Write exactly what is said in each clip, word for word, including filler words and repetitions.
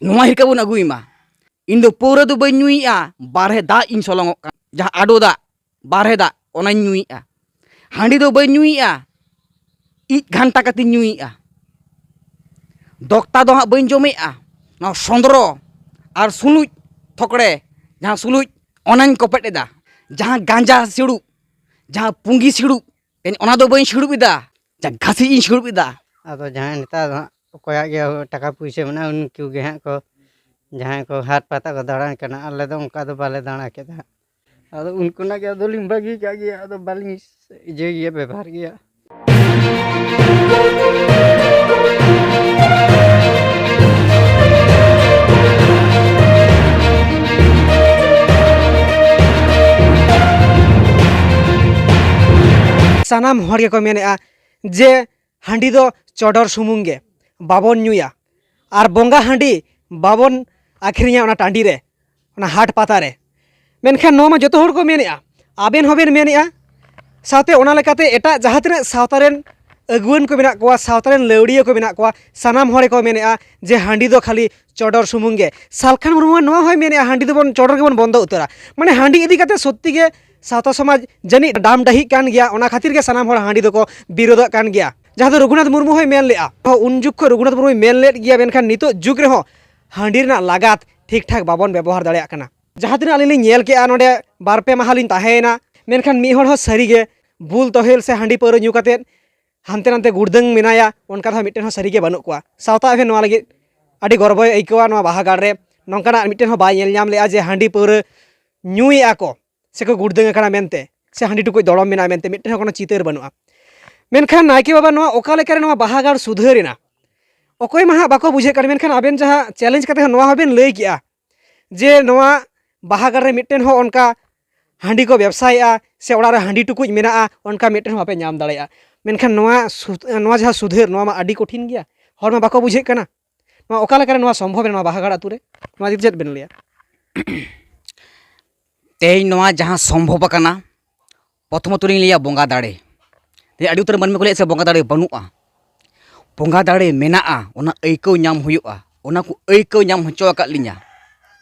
ᱱᱚᱣᱟ ᱦᱤᱨᱠᱟᱹ ᱵᱚᱱ ᱟᱹᱜᱩᱭ ᱢᱟ᱾ ᱤᱧ ᱫᱚ ᱯᱟᱹᱣᱨᱟᱹ ᱫᱚ ᱵᱟᱹᱧ ᱧᱩᱭᱮᱫᱼᱟ, ᱵᱟᱨᱦᱮ ᱫᱟᱜ ᱤᱧ ᱥᱚᱞᱚᱝᱚᱜ ᱠᱟᱱᱟ, ᱡᱟᱦᱟᱸ ᱟᱰᱚ ᱫᱟᱜ, ᱵᱟᱨᱦᱮ ᱫᱟᱜ, ᱚᱱᱟᱧ ᱧᱩᱭᱮᱫᱼᱟ᱾ ᱦᱟᱺᱰᱤ ᱫᱚ ᱵᱟᱹᱧ ᱧᱩᱭᱮᱫᱼᱟ, ᱤᱡ ᱜᱷᱟᱱᱴᱟ ᱠᱟᱛᱮᱧ ᱧᱩᱭᱮᱫᱼᱟ᱾ ᱫᱚᱠᱛᱟ ᱫᱚ ᱦᱟᱸᱜ ᱵᱟᱹᱧ ᱡᱚᱢᱮᱫᱼᱟ, ᱱᱚᱣᱟ ᱥᱚᱸᱫᱽᱨᱚ ᱟᱨ ᱥᱩᱞᱩᱡ ᱛᱷᱚᱠᱲᱮ, ᱡᱟᱦᱟᱸ ᱥᱩᱞᱩᱡ, ᱚᱱᱟᱧ ᱠᱚᱯᱮᱫ ᱮᱫᱟ᱾ ᱡᱟᱦᱟᱸ ᱜᱟᱸᱡᱟ ᱥᱤᱲᱩᱵ, ᱡᱟᱦᱟᱸ ᱯᱩᱸᱜᱤ ᱥᱤᱲᱩᱵ, ᱚᱱᱟ ᱫᱚ ᱵᱟᱹᱧ ᱥᱤᱲᱩᱵ ᱮᱫᱟ, ᱡᱟᱦᱟᱸ ᱜᱷᱟᱥᱤᱡ ᱤᱧ ᱥᱤᱲᱩᱵ ᱮᱫᱟ᱾ ᱟᱫᱚ ᱡᱟᱦᱟᱸᱭ ᱱᱮᱛᱟᱨ ᱫᱚ ᱦᱟᱸᱜ ᱚᱠᱚᱭᱟᱜ ᱜᱮ ᱴᱟᱠᱟ ᱯᱩᱭᱥᱟᱹ ᱢᱮᱱᱟᱜᱼᱟ, ᱩᱱᱠᱩ ᱜᱮ ᱦᱟᱸᱜ ᱠᱚ, ᱡᱟᱦᱟᱸᱭ ᱠᱚ ᱦᱟᱴ ᱯᱟᱛᱟ ᱠᱚ ᱫᱟᱬᱟᱱ ᱠᱟᱱᱟ, ᱟᱞᱮ ᱫᱚ ᱚᱱᱠᱟ ᱫᱚ ᱵᱟᱞᱮ ᱫᱟᱬᱟ ᱠᱮᱫᱟ᱾ ᱟᱫᱚ ᱩᱱᱠᱩᱱᱟᱜ ᱜᱮ ᱟᱫᱚᱞᱤᱧ ᱵᱟᱹᱜᱤ ᱠᱟᱜ ᱜᱮᱭᱟ, ᱟᱫᱚ ᱵᱟᱹᱞᱤᱧ ᱤᱭᱟᱹᱭ ᱜᱮᱭᱟ, ᱵᱮᱵᱚᱦᱟᱨ ᱜᱮᱭᱟ᱾ ᱥᱟᱱᱟᱢ ᱦᱚᱲ ᱜᱮᱠᱚ ᱢᱮᱱᱮᱫᱼᱟ ᱡᱮ ᱦᱟᱺᱰᱤ ᱫᱚ ᱪᱚᱰᱚᱨ ᱥᱩᱢᱩᱝ ᱜᱮ, ᱵᱟᱵᱚᱱ ᱧᱩᱭᱟ, ᱟᱨ ᱵᱚᱸᱜᱟ ᱦᱟᱺᱰᱤ ᱵᱟᱵᱚᱱ ᱟᱹᱠᱷᱨᱤᱧᱟ ᱚᱱᱟ ᱴᱟᱺᱰᱤ ᱨᱮ, ᱚᱱᱟ ᱦᱟᱴ ᱯᱟᱛᱟ ᱨᱮ᱾ ᱢᱮᱱᱠᱷᱟᱱ ᱱᱚᱣᱟ ᱢᱟ ᱡᱚᱛᱚ ᱦᱚᱲ ᱠᱚ ᱢᱮᱱᱮᱫᱼᱟ, ᱟᱵᱮᱱ ᱦᱚᱸᱵᱮᱱ ᱢᱮᱱᱮᱫᱼᱟ, ᱥᱟᱶᱛᱮ ᱚᱱᱟ ᱞᱮᱠᱟᱛᱮ ᱮᱴᱟᱜ ᱡᱟᱦᱟᱸ ᱛᱤᱱᱟᱹᱜ ᱥᱟᱶᱛᱟ ᱨᱮᱱ ᱟᱹᱜᱩᱣᱟᱹᱱ ᱠᱚ ᱢᱮᱱᱟᱜ ᱠᱚᱣᱟ, ᱥᱟᱶᱛᱟ ᱨᱮᱱ ᱞᱟᱹᱣᱲᱤᱭᱟᱹ ᱠᱚ ᱢᱮᱱᱟᱜ ᱠᱚᱣᱟ, ᱥᱟᱱᱟᱢ ᱦᱚᱲ ᱜᱮᱠᱚ ᱢᱮᱱᱮᱫᱼᱟ ᱡᱮ ᱦᱟᱺᱰᱤ ᱫᱚ ᱠᱷᱟᱹᱞᱤ ᱪᱚᱰᱚᱨ ᱥᱩᱢᱩᱝ ᱜᱮ᱾ ᱥᱟᱞᱠᱷᱟᱱ ᱢᱩᱨᱢᱩ ᱱᱚᱣᱟ ᱦᱚᱸᱭ ᱢᱮᱱᱮᱫᱼᱟ, ᱦᱟᱺᱰᱤ ᱫᱚᱵᱚᱱ ᱪᱚᱰᱚᱨ ᱜᱮᱵᱚᱱ ᱵᱚᱱᱫᱚ ᱩᱛᱟᱹᱨᱟ᱾ ᱢᱟᱱᱮ ᱦᱟᱺᱰᱤ ᱤᱫᱤ ᱠᱟᱛᱮ ᱥᱚᱛᱛᱤ ᱜᱮ ᱥᱟᱶᱛᱟ ᱥᱚᱢᱟᱡᱽ ᱡᱟᱹᱱᱤᱡ ᱰᱟᱢ ᱰᱟᱹᱦᱤᱜ ᱠᱟᱱ ᱜᱮᱭᱟ, ᱚᱱᱟ ᱠᱷᱟᱹᱛᱤᱨ ᱜᱮ ᱥᱟᱱᱟᱢ ᱦᱚᱲ ᱦᱟᱺᱰᱤ ᱫᱚᱠᱚ ᱵᱤᱨᱳᱫᱚᱜ ᱠᱟᱱ ᱜᱮᱭᱟ᱾ ᱡᱟᱦᱟᱸ ᱫᱚ ᱨᱚᱜᱷᱩᱱᱟᱛᱷ ᱢᱩᱨᱢᱩ ᱦᱚᱸᱭ ᱢᱮᱱ ᱞᱮᱫᱼᱟ, ᱩᱱ ᱡᱩᱜᱽ ᱠᱷᱚᱱ ᱨᱚᱜᱷᱩᱱᱟᱛᱷ ᱢᱩᱨᱢᱩᱭ ᱢᱮᱱ ᱞᱮᱫ ᱜᱮᱭᱟ, ᱢᱮᱱᱠᱷᱟᱱ ᱱᱤᱛᱚᱜ ᱡᱩᱜᱽ ᱨᱮᱦᱚᱸ ᱦᱟᱺᱰᱤ ᱨᱮᱱᱟᱜ ᱞᱟᱜᱟᱛ ᱴᱷᱤᱠ ᱴᱷᱟᱠ ᱵᱟᱵᱚᱱ ᱵᱮᱵᱚᱦᱟᱨ ᱫᱟᱲᱮᱭᱟᱜ ᱠᱟᱱᱟ᱾ ᱡᱟᱦᱟᱸ ᱛᱤᱱᱟᱹᱜ ᱟᱹᱞᱤᱧ ᱞᱤᱧ ᱧᱮᱞ ᱠᱮᱜᱼᱟ, ᱱᱚᱰᱮ ᱵᱟᱨ ᱯᱮ ᱢᱟᱦᱟ ᱞᱤᱧ ᱛᱟᱦᱮᱸᱭᱮᱱᱟ, ᱢᱮᱱᱠᱷᱟᱱ ᱢᱤᱫ ᱦᱚᱲ ᱦᱚᱸ ᱥᱟᱹᱨᱤ ᱜᱮ ᱵᱩᱞ ᱛᱚᱦᱮᱞ ᱥᱮ ᱦᱟᱺᱰᱤ ᱯᱟᱹᱣᱨᱟᱹ ᱧᱩ ᱠᱟᱛᱮᱫ ᱦᱟᱱᱛᱮ ᱱᱟᱛᱮ ᱜᱩᱲᱫᱟᱹᱝ ᱢᱮᱱᱟᱭᱟ, ᱚᱱᱠᱟ ᱫᱚ ᱦᱟᱸᱜ ᱢᱤᱫᱴᱮᱱ ᱦᱚᱸ ᱥᱟᱹᱨᱤ ᱜᱮ ᱵᱟᱹᱱᱩᱜ ᱠᱚᱣᱟ᱾ ᱥᱟᱶᱛᱟ ᱮᱵᱷᱮᱱ ᱱᱚᱣᱟ ᱞᱟᱹᱜᱤᱫ ᱟᱹᱰᱤ ᱜᱚᱨᱵᱚᱭ ᱟᱹᱭᱠᱟᱹᱣᱟ᱾ ᱱᱚᱣᱟ ᱵᱟᱦᱟ ᱜᱟᱲ ᱨᱮ ᱱᱚᱝᱠᱟᱱᱟᱜ ᱢᱤᱫᱴᱮᱱ ᱦᱚᱸ ᱵᱟᱭ ᱧᱮᱞ ᱧᱟᱢ ᱞᱮᱜᱼᱟ ᱡᱮ ᱦᱟᱺᱰᱤ ᱯᱟᱹᱣᱨᱟᱹ ᱧᱩᱭᱮᱜᱼᱟ ᱠᱚ ᱥᱮᱠᱚ ᱜᱩᱲᱫᱟᱹᱝ ᱟᱠᱟᱱᱟ ᱢᱮᱱᱛᱮ, ᱥᱮ ᱦᱟᱺᱰᱤ ᱴᱩᱠᱩᱡ ᱫᱚᱲᱚᱢ ᱢᱮᱱᱟᱜᱼᱟ ᱢᱮᱱᱛᱮ, ᱢᱤᱫᱴᱮᱱ ᱦᱚᱸ ᱠᱳᱱᱳ ᱪᱤᱛᱟᱹᱨ ᱵᱟᱹᱱᱩᱜᱼᱟ᱾ ᱢᱮᱱᱠᱷᱟᱱ ᱱᱟᱭᱠᱮ ᱵᱟᱵᱟ, ᱱᱚᱣᱟ ᱚᱠᱟ ᱞᱮᱠᱟᱨᱮ ᱱᱚᱣᱟ ᱵᱟᱦᱟ ᱜᱟᱲ ᱥᱩᱫᱷᱟᱹᱨ ᱮᱱᱟ, ᱚᱠᱚᱭ ᱢᱟ ᱦᱟᱸᱜ ᱵᱟᱠᱚ ᱵᱩᱡᱷᱟᱹᱜ ᱠᱟᱱᱟ, ᱢᱮᱱᱠᱷᱟᱱ ᱟᱵᱮᱱ ᱡᱟᱦᱟᱸ ᱪᱮᱞᱮᱧᱡᱽ ᱠᱟᱛᱮ ᱦᱚᱸ ᱱᱚᱣᱟ ᱦᱚᱸᱵᱮᱱ ᱞᱟᱹᱭ ᱠᱮᱜᱼᱟ ᱡᱮ ᱱᱚᱣᱟ ᱵᱟᱦᱟ ᱜᱟᱲ ᱨᱮ ᱢᱤᱫᱴᱮᱱ ᱦᱚᱸ ᱚᱱᱠᱟ ᱦᱟᱺᱰᱤ ᱠᱚ ᱵᱮᱵᱽᱥᱟᱭᱮᱜᱼᱟ ᱥᱮ ᱚᱲᱟᱜ ᱨᱮ ᱦᱟᱺᱰᱤ ᱴᱩᱠᱩᱡ ᱢᱮᱱᱟᱜᱼᱟ, ᱚᱱᱠᱟ ᱢᱤᱫᱴᱮᱱ ᱦᱚᱸ ᱵᱟᱯᱮ ᱧᱟᱢ ᱫᱟᱲᱮᱭᱟᱜᱼᱟ᱾ ᱢᱮᱱᱠᱷᱟᱱ ᱱᱚᱣᱟ ᱥᱩ-, ᱱᱚᱣᱟ ᱡᱟᱦᱟᱸ ᱥᱩᱫᱷᱟᱹᱨ, ᱱᱚᱣᱟ ᱢᱟ ᱟᱹᱰᱤ ᱠᱚᱴᱷᱤᱱ ᱜᱮᱭᱟ, ᱦᱚᱲ ᱢᱟ ᱵᱟᱠᱚ ᱵᱩᱡᱷᱟᱹᱜ ᱠᱟᱱᱟ᱾ ᱱᱚᱣᱟ ᱚᱠᱟ ᱞᱮᱠᱟᱨᱮ ᱱᱚᱣᱟ ᱥᱚᱢᱵᱷᱚᱵ ᱮᱱᱟ ᱱᱚᱣᱟ ᱵᱟᱦᱟ ᱜᱟᱲ ᱟᱹᱛᱩ ᱨᱮ? ᱱᱚᱣᱟ ᱤᱫᱤ ᱠᱟᱛᱮ ᱪᱮᱫ ᱵᱮᱱ ᱞᱟᱹᱭᱟ? ᱛᱮᱦᱮᱧ ᱱᱚᱣᱟ ᱡᱟᱦᱟᱸ ᱥᱚᱢᱵᱷᱚᱵ ᱟᱠᱟᱱᱟ, ᱯᱨᱚᱛᱷᱚᱢᱚᱛᱚ ᱞᱤᱧ ᱞᱟᱹᱭᱟ ᱵᱚᱸᱜᱟ ᱫᱟᱲᱮ᱾ ᱛᱮᱦᱮᱧ ᱟᱹᱰᱤ ᱩᱛᱟᱹᱨ ᱢᱟᱹᱱᱢᱤ ᱠᱚ ᱞᱟᱹᱭᱟ ᱥᱮ ᱵᱚᱸᱜᱟ ᱫᱟᱲᱮ ᱵᱟᱹᱱᱩᱜᱼᱟ᱾ ᱵᱚᱸᱜᱟ ᱫᱟᱲᱮ ᱢᱮᱱᱟᱜᱼᱟ, ᱚᱱᱟ ᱟᱹᱭᱠᱟᱹᱣ ᱧᱟᱢ ᱦᱩᱭᱩᱜᱼᱟ᱾ ᱚᱱᱟ ᱠᱚ ᱟᱹᱭᱠᱟᱹᱣ ᱧᱟᱢ ᱦᱚᱪᱚ ᱟᱠᱟᱫ ᱞᱤᱧᱟ᱾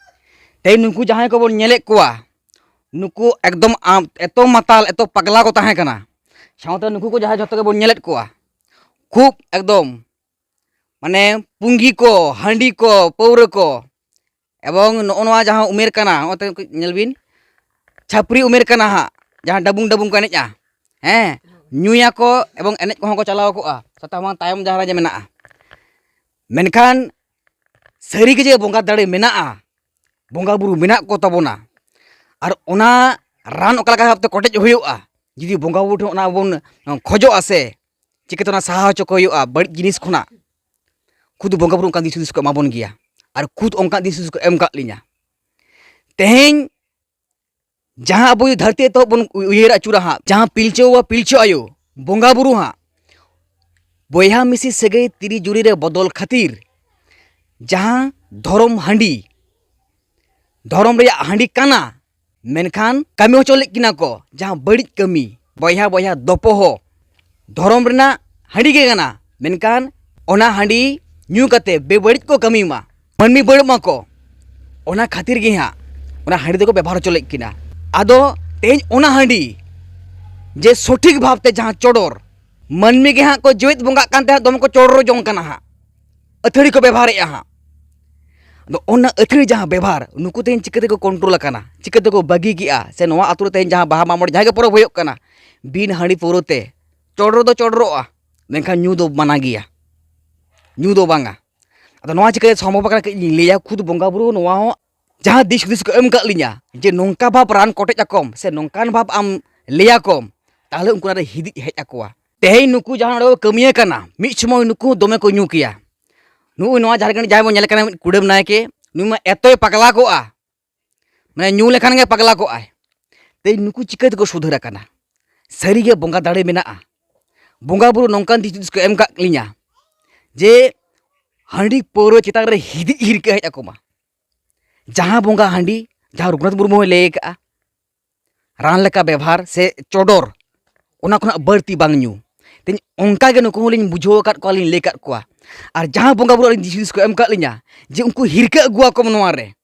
ᱛᱮᱦᱮᱧ ᱱᱩᱠᱩ ᱡᱟᱦᱟᱸᱭ ᱠᱚᱵᱚᱱ ᱧᱮᱞᱮᱫ ᱠᱚᱣᱟ, ᱱᱩᱠᱩ ᱮᱠᱫᱚᱢ ᱟᱢ-, ᱮᱛᱚ ᱢᱟᱛᱟᱞ, ᱮᱛᱚ ᱯᱟᱜᱽᱞᱟ ᱠᱚ ᱛᱟᱦᱮᱸ ᱠᱟᱱᱟ᱾ ᱥᱟᱶᱛᱮ ᱱᱩᱠᱩ ᱠᱚ ᱡᱟᱦᱟᱸᱭ ᱡᱷᱚᱛᱚ ᱜᱮᱵᱚᱱ ᱧᱮᱞᱮᱫ ᱠᱚᱣᱟ, ᱠᱷᱩᱵ ᱮᱠᱫᱚᱢ ᱢᱟᱱᱮ ᱯᱩᱸᱜᱤ ᱠᱚ, ᱦᱟᱺᱰᱤ ᱠᱚ, ᱯᱟᱹᱣᱨᱟᱹ ᱠᱚ, ᱮᱵᱚᱝ ᱱᱚᱜᱼᱚ ᱱᱚᱣᱟ ᱡᱟᱦᱟᱸ ᱩᱢᱮᱨ ᱠᱟᱱᱟ, ᱱᱚᱜᱼᱚ ᱛᱮ ᱧᱮᱞ ᱵᱤᱱ, ᱪᱷᱟᱹᱯᱨᱤ ᱩᱢᱮᱨ ᱠᱟᱱᱟ ᱦᱟᱸᱜ, ᱡᱟᱦᱟᱸ ᱰᱟᱵᱩᱝ ᱰᱟᱵᱩᱝ ᱠᱚ ᱮᱱᱮᱡᱼᱟ, ᱦᱮᱸ, ᱧᱩᱭᱟᱠᱚ ᱮᱵᱚᱝ ᱮᱱᱮᱡ ᱠᱚᱦᱚᱸ ᱠᱚ ᱪᱟᱞᱟᱣ ᱠᱚᱜᱼᱟ, ᱥᱟᱛᱟᱢ ᱛᱟᱭᱚᱢ ᱡᱟᱦᱟᱸ ᱨᱮ ᱢᱮᱱᱟᱜᱼᱟ᱾ ᱢᱮᱱᱠᱷᱟᱱ ᱥᱟᱹᱨᱤᱜᱮ ᱡᱮ ᱵᱚᱸᱜᱟ ᱫᱟᱲᱮ ᱢᱮᱱᱟᱜᱼᱟ, ᱵᱚᱸᱜᱟ ᱵᱩᱨᱩ ᱢᱮᱱᱟᱜ ᱠᱚ ᱛᱟᱵᱚᱱᱟ, ᱟᱨ ᱚᱱᱟ ᱨᱟᱱ ᱚᱠᱟ ᱞᱮᱠᱟ ᱵᱷᱟᱵᱛᱮ ᱠᱚᱴᱮᱡ ᱦᱩᱭᱩᱜᱼᱟ, ᱡᱩᱫᱤ ᱵᱚᱸᱜᱟ ᱵᱩᱨᱩ ᱴᱷᱮᱱ ᱚᱱᱟ ᱵᱚᱱ ᱠᱷᱚᱡᱚᱜᱼᱟ ᱥᱮ, ᱪᱤᱠᱟᱹᱛᱮ ᱚᱱᱟ ᱥᱟᱦᱟ ᱦᱚᱪᱚ ᱠᱚ ᱦᱩᱭᱩᱜᱼᱟ ᱵᱟᱹᱲᱤᱡ ᱡᱤᱱᱤᱥ ᱠᱷᱚᱱᱟᱜ, ᱠᱷᱩᱫ ᱵᱚᱸᱜᱟ ᱵᱩᱨᱩ ᱚᱱᱠᱟᱱ ᱫᱤᱥ ᱦᱩᱫᱤᱥ ᱠᱚ ᱮᱢᱟ ᱵᱚᱱ ᱜᱮᱭᱟ, ᱟᱨ ᱠᱷᱩᱫ ᱚᱱᱠᱟᱱ ᱫᱤᱥ ᱦᱩᱫᱤᱥ ᱠᱚ ᱮᱢ ᱠᱟᱜ ᱞᱤᱧᱟ᱾ ᱛᱮᱦᱮᱧ ᱡᱟᱦᱟᱸ ᱟᱵᱚ ᱫᱷᱟᱹᱨᱛᱤ ᱮᱛᱚᱦᱚᱵ ᱵᱚᱱ ᱩᱭᱦᱟᱹᱨ ᱟᱹᱪᱩᱨᱟ ᱦᱟᱸᱜ, ᱡᱟᱦᱟᱸ ᱯᱤᱞᱪᱩ ᱵᱟᱵᱟ ᱯᱤᱞᱪᱩ ᱟᱭᱳ ᱵᱚᱸᱜᱟ ᱵᱩᱨᱩ ᱦᱟᱸᱜ, ᱵᱚᱭᱦᱟ ᱢᱤᱥᱤ ᱥᱟᱹᱜᱟᱹᱭ ᱛᱤᱨᱤ ᱡᱩᱨᱤ ᱨᱮ ᱵᱚᱫᱚᱞ ᱠᱷᱟᱹᱛᱤᱨ ᱡᱟᱦᱟᱸ ᱫᱷᱚᱨᱚᱢ ᱦᱟᱺᱰᱤ, ᱫᱷᱚᱨᱚᱢ ᱨᱮᱭᱟᱜ ᱦᱟᱺᱰᱤ ᱠᱟᱱᱟ, ᱢᱮᱱᱠᱷᱟᱱ ᱠᱟᱹᱢᱤ ᱦᱚᱪᱚ ᱞᱮᱫ ᱠᱤᱱᱟ ᱠᱚ ᱡᱟᱦᱟᱸ ᱵᱟᱹᱲᱤᱡ ᱠᱟᱹᱢᱤ, ᱵᱚᱭᱦᱟ ᱵᱚᱭᱦᱟ ᱫᱚᱯᱚᱦᱚ, ᱫᱷᱚᱨᱚᱢ ᱨᱮᱱᱟᱜ ᱦᱟᱺᱰᱤ ᱜᱮ ᱠᱟᱱᱟ, ᱢᱮᱱᱠᱷᱟᱱ ᱚᱱᱟ ᱦᱟᱺᱰᱤ ᱧᱩ ᱠᱟᱛᱮ ᱵᱮᱵᱟᱹᱲᱤᱡ ᱠᱚ ᱠᱟᱹᱢᱤ ᱢᱟ, ᱢᱟᱹᱱᱢᱤ ᱵᱟᱹᱲ ᱢᱟᱠᱚ, ᱚᱱᱟ ᱠᱷᱟᱹᱛᱤᱨ ᱜᱮ ᱦᱟᱸᱜ ᱚᱱᱟ ᱦᱟᱺᱰᱤ ᱫᱚᱠᱚ ᱵᱮᱵᱚᱦᱟᱨ ᱦᱚᱪᱚ ᱞᱮᱫ ᱠᱤᱱᱟ᱾ ᱟᱫᱚ ᱛᱮᱦᱮᱧ ᱚᱱᱟ ᱦᱟᱺᱰᱤ ᱡᱮ ᱥᱚᱴᱷᱤᱠ ᱵᱷᱟᱵᱽᱛᱮ ᱡᱟᱦᱟᱸ ᱪᱚᱰᱚᱨ, ᱢᱟᱹᱱᱢᱤ ᱜᱮ ᱦᱟᱸᱜ ᱠᱚ ᱡᱮᱣᱮᱫ ᱵᱚᱸᱜᱟᱜ ᱠᱟᱱ ᱛᱟᱦᱮᱸᱫ, ᱫᱚᱢᱮ ᱠᱚ ᱪᱚᱰᱚᱨ ᱡᱚᱝ ᱠᱟᱱᱟ ᱦᱟᱸᱜ, ᱟᱹᱛᱷᱟᱹᱲᱤ ᱠᱚ ᱵᱮᱵᱚᱦᱟᱨᱮᱫᱼᱟ ᱦᱟᱸᱜ᱾ ᱟᱫᱚ ᱚᱱᱟ ᱟᱹᱛᱷᱟᱹᱲᱤ ᱡᱟᱦᱟᱸ ᱵᱮᱵᱚᱦᱟᱨ, ᱱᱩᱠᱩ ᱛᱮᱦᱮᱧ ᱪᱤᱠᱟᱹ ᱛᱮᱠᱚ ᱠᱚᱱᱴᱨᱳᱞ ᱟᱠᱟᱱᱟ, ᱪᱤᱠᱟᱹ ᱛᱮᱠᱚ ᱵᱟᱹᱜᱤ ᱠᱮᱜᱼᱟ? ᱥᱮ ᱱᱚᱣᱟ ᱟᱹᱛᱩ ᱨᱮ ᱛᱮᱦᱮᱧ ᱡᱟᱦᱟᱸ ᱵᱟᱦᱟ ᱢᱟᱜ ᱢᱚᱬᱮ ᱡᱟᱦᱟᱸ ᱜᱮ ᱯᱚᱨᱚᱵᱽ ᱦᱩᱭᱩᱜ ᱠᱟᱱᱟ, ᱵᱤᱱ ᱦᱟᱺᱰᱤ ᱯᱟᱹᱣᱨᱟᱹ ᱛᱮ ᱪᱚᱰᱚᱨ ᱫᱚ ᱪᱚᱰᱚᱨᱚᱜᱼᱟ, ᱢᱮᱱᱠᱷᱟᱱ ᱧᱩ ᱫᱚ ᱢᱟᱱᱟ ᱜᱮᱭᱟ, ᱧᱩ ᱫᱚ ᱵᱟᱝᱟ᱾ ᱟᱫᱚ ᱱᱚᱣᱟ ᱪᱤᱠᱟᱹ ᱥᱚᱢᱵᱷᱚᱵ ᱟᱠᱟᱱᱟ ᱠᱟᱹᱡ ᱞᱤᱧ ᱞᱟᱹᱭᱟ, ᱠᱷᱩᱫ ᱵᱚᱸᱜᱟ ᱵᱩᱨᱩ ᱱᱚᱣᱟ ᱦᱚᱸ ᱡᱟᱦᱟᱸ ᱫᱤᱥ ᱦᱩᱫᱤᱥ ᱠᱚ ᱮᱢ ᱠᱟᱜ ᱞᱤᱧᱟ ᱡᱮ ᱱᱚᱝᱠᱟ ᱵᱷᱟᱵᱽ ᱨᱟᱱ ᱠᱚᱴᱮᱡ ᱟᱠᱚᱢ ᱥᱮ ᱱᱚᱝᱠᱟᱱ ᱵᱷᱟᱵᱽ ᱟᱢ ᱞᱟᱹᱭ ᱟᱠᱚᱢ, ᱛᱟᱦᱚᱞᱮ ᱩᱱᱠᱩ ᱚᱱᱟ ᱨᱮ ᱦᱤᱫᱤᱡ ᱦᱮᱡ ᱟᱠᱚᱣᱟ᱾ ᱛᱮᱦᱮᱧ ᱱᱩᱠᱩ ᱡᱟᱦᱟᱸ ᱱᱚᱰᱮ ᱠᱚ ᱠᱟᱹᱢᱤᱭᱟᱹ ᱠᱟᱱᱟ, ᱢᱤᱫ ᱥᱚᱢᱚᱭ ᱱᱩᱠᱩ ᱦᱚᱸ ᱫᱚᱢᱮ ᱠᱚ ᱧᱩ ᱠᱮᱭᱟ᱾ ᱱᱩᱜᱼᱩᱭ ᱱᱚᱣᱟ ᱡᱷᱟᱲᱠᱷᱚᱸᱰ ᱡᱟᱦᱟᱸᱭ ᱵᱚᱱ ᱧᱮᱞ ᱠᱟᱱᱟ, ᱢᱤᱫ ᱠᱩᱰᱟᱹᱢ ᱱᱟᱭᱠᱮ, ᱱᱩᱭ ᱢᱟ ᱮᱛᱚᱭ ᱯᱟᱜᱽᱞᱟ ᱠᱚᱜᱼᱟ, ᱢᱟᱱᱮ ᱧᱩ ᱞᱮᱠᱷᱟᱱ ᱜᱮ ᱯᱟᱜᱽᱞᱟ ᱠᱚᱜᱼᱟᱭ᱾ ᱛᱮᱦᱮᱧ ᱱᱩᱠᱩ ᱪᱤᱠᱟᱹ ᱛᱮᱠᱚ ᱥᱩᱫᱷᱟᱹᱨ ᱟᱠᱟᱱᱟ? ᱥᱟᱹᱨᱤᱜᱮ ᱵᱚᱸᱜᱟ ᱫᱟᱲᱮ ᱢᱮᱱᱟᱜᱼᱟ, ᱵᱚᱸᱜᱟ ᱵᱩᱨᱩ ᱱᱚᱝᱠᱟᱱ ᱫᱤᱥ ᱦᱩᱫᱤᱥ ᱠᱚ ᱮᱢ ᱠᱟᱜ ᱞᱤᱧᱟ ᱡᱮ ᱦᱟᱺᱰᱤ ᱯᱟᱹᱣᱨᱟᱹ ᱪᱮᱛᱟᱱ ᱨᱮ ᱦᱤᱫᱤᱡ ᱦᱤᱨᱠᱟᱹ ᱦᱮᱡ ᱟᱠᱚ ᱢᱟ᱾ ᱡᱟᱦᱟᱸ ᱵᱚᱸᱜᱟ ᱦᱟᱺᱰᱤ, ᱡᱟᱦᱟᱸ ᱨᱚᱜᱷᱩᱱᱟᱛᱷ ᱢᱩᱨᱢᱩ ᱦᱚᱸᱭ ᱞᱟᱹᱭ ᱟᱠᱟᱜᱼᱟ, ᱨᱟᱱ ᱞᱮᱠᱟ ᱵᱮᱵᱷᱟᱨ ᱥᱮ ᱪᱚᱰᱚᱨ, ᱚᱱᱟ ᱠᱷᱚᱱᱟᱜ ᱵᱟᱹᱲᱛᱤ ᱵᱟᱝ ᱧᱩ᱾ ᱛᱮᱦᱮᱧ ᱚᱱᱠᱟ ᱜᱮ ᱱᱩᱠᱩ ᱦᱚᱸᱞᱤᱧ ᱵᱩᱡᱷᱟᱹᱣ ᱟᱠᱟᱫ ᱠᱚᱣᱟ, ᱞᱤᱧ ᱞᱟᱹᱭ ᱟᱠᱟᱫ ᱠᱚᱣᱟ᱾ ᱟᱨ ᱡᱟᱦᱟᱸ ᱵᱚᱸᱜᱟ ᱵᱩᱨᱩ ᱟᱹᱞᱤᱧ ᱫᱤᱥ ᱦᱩᱫᱤᱥ ᱠᱚ ᱮᱢ ᱟᱠᱟᱫ ᱞᱤᱧᱟ ᱡᱮ ᱩᱱᱠᱩ ᱦᱤᱨᱠᱟᱹ ᱟᱹᱜᱩᱣᱟᱠᱚ ᱱᱚᱣᱟ ᱨᱮ,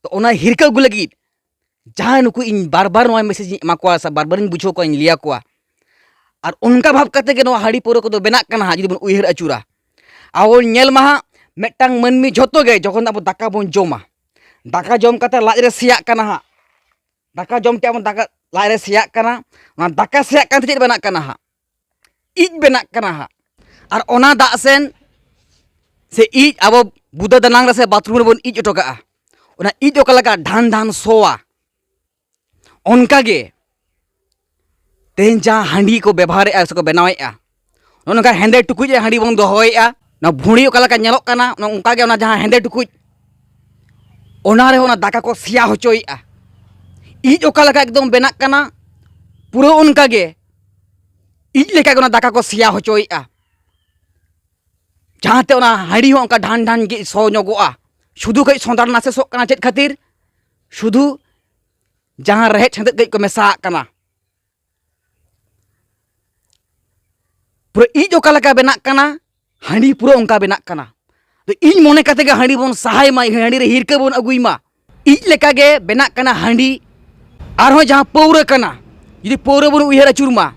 ᱛᱚ ᱚᱱᱟ ᱦᱤᱨᱠᱟᱹ ᱟᱹᱜᱩ ᱞᱟᱹᱜᱤᱫ ᱡᱟᱦᱟᱸᱭ ᱱᱩᱠᱩ ᱤᱧ ᱵᱟᱨ ᱵᱟᱨ ᱱᱚᱣᱟ ᱢᱮᱥᱮᱡᱽ ᱤᱧ ᱮᱢᱟ ᱠᱚᱣᱟ ᱥᱮ ᱵᱟᱨ ᱵᱟᱨᱤᱧ ᱵᱩᱡᱷᱟᱹᱣ ᱠᱚᱣᱟ, ᱤᱧ ᱞᱟᱹᱭ ᱟᱠᱚᱣᱟ᱾ ᱟᱨ ᱚᱱᱠᱟ ᱵᱷᱟᱵᱽ ᱠᱟᱛᱮ ᱜᱮ ᱱᱚᱣᱟ ᱦᱟᱺᱰᱤ ᱯᱟᱹᱣᱨᱟᱹ ᱠᱚᱫᱚ ᱵᱮᱱᱟᱜ ᱠᱟᱱᱟ ᱦᱟᱸᱜ, ᱡᱩᱫᱤ ᱵᱚᱱ ᱩᱭᱦᱟᱹᱨ ᱟᱹᱪᱩᱨᱟ᱾ ᱟᱵᱚ ᱵᱚᱱ ᱧᱮᱞ ᱢᱟ ᱦᱟᱸᱜ, ᱢᱤᱫᱴᱟᱝ ᱢᱟᱹᱱᱢᱤ ᱡᱷᱚᱛᱚ ᱜᱮ ᱡᱚᱠᱷᱚᱱ ᱟᱵᱚ ᱫᱟᱠᱟ ᱵᱚᱱ ᱡᱚᱢᱟ, ᱫᱟᱠᱟ ᱡᱚᱢ ᱠᱟᱛᱮ ᱞᱟᱡ ᱨᱮ ᱥᱮᱭᱟᱜ ᱠᱟᱱᱟ ᱦᱟᱸᱜ, ᱫᱟᱠᱟ ᱡᱚᱢ ᱛᱮ ᱟᱵᱚ ᱫᱟᱠᱟ ᱞᱟᱡ ᱨᱮ ᱥᱮᱭᱟᱜ ᱠᱟᱱᱟ, ᱚᱱᱟ ᱫᱟᱠᱟ ᱥᱮᱭᱟᱜ ᱠᱟᱱᱛᱮ ᱪᱮᱫ ᱵᱮᱱᱟᱜ ᱠᱟᱱᱟ ᱦᱟᱸᱜ? ᱤᱡ ᱵᱮᱱᱟᱜ ᱠᱟᱱᱟ ᱦᱟᱸᱜ᱾ ᱟᱨ ᱚᱱᱟ ᱫᱟᱜ ᱥᱮᱱ ᱥᱮ ᱤᱡ ᱟᱵᱚ ᱵᱩᱫᱟᱹ ᱫᱟᱱᱟᱝ ᱨᱮ ᱥᱮ ᱵᱟᱛᱷᱨᱩᱢ ᱨᱮᱵᱚᱱ ᱤᱡ ᱚᱴᱚ ᱠᱟᱜᱼᱟ, ᱚᱱᱟ ᱤᱡ ᱚᱠᱟ ᱞᱮᱠᱟ ᱰᱷᱟᱱ ᱰᱷᱟᱱ ᱥᱚᱣᱟ, ᱚᱱᱠᱟ ᱜᱮ ᱛᱮᱦᱮᱧ ᱡᱟᱦᱟᱸ ᱦᱟᱺᱰᱤ ᱠᱚ ᱵᱮᱵᱚᱦᱟᱨᱮᱫᱼᱟ ᱥᱮᱠᱚ ᱵᱮᱱᱟᱣᱮᱫᱼᱟ, ᱱᱚᱜᱼᱚ ᱱᱚᱝᱠᱟ ᱦᱮᱸᱫᱮ ᱴᱩᱠᱩᱡ ᱨᱮ ᱦᱟᱺᱰᱤ ᱵᱚᱱ ᱫᱚᱦᱚᱭᱮᱫᱼᱟ, ᱚᱱᱟ ᱵᱷᱩᱲᱤ ᱚᱠᱟ ᱞᱮᱠᱟ ᱧᱮᱞᱚᱜ ᱠᱟᱱᱟ, ᱚᱱᱟ ᱚᱱᱠᱟ ᱜᱮ ᱚᱱᱟ ᱡᱟᱦᱟᱸ ᱦᱮᱸᱫᱮ ᱴᱩᱠᱩᱡ, ᱚᱱᱟ ᱨᱮᱦᱚᱸ ᱚᱱᱟ ᱫᱟᱠᱟ ᱠᱚ ᱥᱮᱭᱟ ᱦᱚᱪᱚᱭᱮᱫᱼᱟ᱾ ᱤᱡ ᱚᱠᱟ ᱞᱮᱠᱟ ᱮᱠᱫᱚᱢ ᱵᱮᱱᱟᱜ ᱠᱟᱱᱟ, ᱯᱩᱨᱟᱹ ᱚᱱᱠᱟ ᱜᱮ ᱤᱡ ᱞᱮᱠᱟ ᱜᱮ ᱚᱱᱟ ᱫᱟᱠᱟ ᱠᱚ ᱥᱮᱭᱟ ᱦᱚᱪᱚᱭᱮᱫᱼᱟ, ᱡᱟᱦᱟᱸᱛᱮ ᱚᱱᱟ ᱦᱟᱺᱰᱤ ᱦᱚᱸ ᱚᱱᱠᱟ ᱰᱷᱟᱱ ᱰᱷᱟᱱ ᱜᱮ ᱥᱚ ᱧᱚᱜᱚᱜᱼᱟ᱾ ᱥᱩᱫᱷᱩ ᱠᱟᱹᱡ ᱥᱚᱸᱫᱷᱟᱲ ᱱᱟᱥᱮ ᱥᱚᱜ ᱠᱟᱱᱟ᱾ ᱪᱮᱫ ᱠᱷᱟᱹᱛᱤᱨ? ᱥᱩᱫᱷᱩ ᱡᱟᱦᱟᱸ ᱨᱮᱦᱮᱫ ᱥᱮᱸᱫᱮᱫ ᱠᱟᱹᱡ ᱠᱚ ᱢᱮᱥᱟᱣᱟᱜ ᱠᱟᱱᱟ᱾ ᱯᱩᱨᱟᱹ ᱤᱡ ᱚᱠᱟ ᱞᱮᱠᱟ ᱵᱮᱱᱟᱜ ᱠᱟᱱᱟ, ᱦᱟᱺᱰᱤ ᱯᱩᱨᱟᱹ ᱚᱱᱠᱟ ᱵᱮᱱᱟᱜ ᱠᱟᱱᱟ᱾ ᱛᱚ ᱤᱧ ᱢᱚᱱᱮ ᱠᱟᱛᱮ ᱜᱮ ᱦᱟᱺᱰᱤ ᱵᱚᱱ ᱥᱟᱦᱟᱭ ᱢᱟ, ᱦᱟᱺᱰᱤ ᱨᱮ ᱦᱤᱨᱠᱟᱹ ᱵᱚᱱ ᱟᱹᱜᱩᱭ ᱢᱟ᱾ ᱤᱡ ᱞᱮᱠᱟ ᱜᱮ ᱵᱮᱱᱟᱜ ᱠᱟᱱᱟ ᱦᱟᱺᱰᱤ᱾ ᱟᱨᱦᱚᱸ ᱡᱟᱦᱟᱸ ᱯᱟᱹᱣᱨᱟᱹ ᱠᱟᱱᱟ, ᱡᱩᱫᱤ ᱯᱟᱹᱣᱨᱟᱹ ᱵᱚᱱ ᱩᱭᱦᱟᱹᱨ ᱟᱹᱪᱩᱨ ᱢᱟ,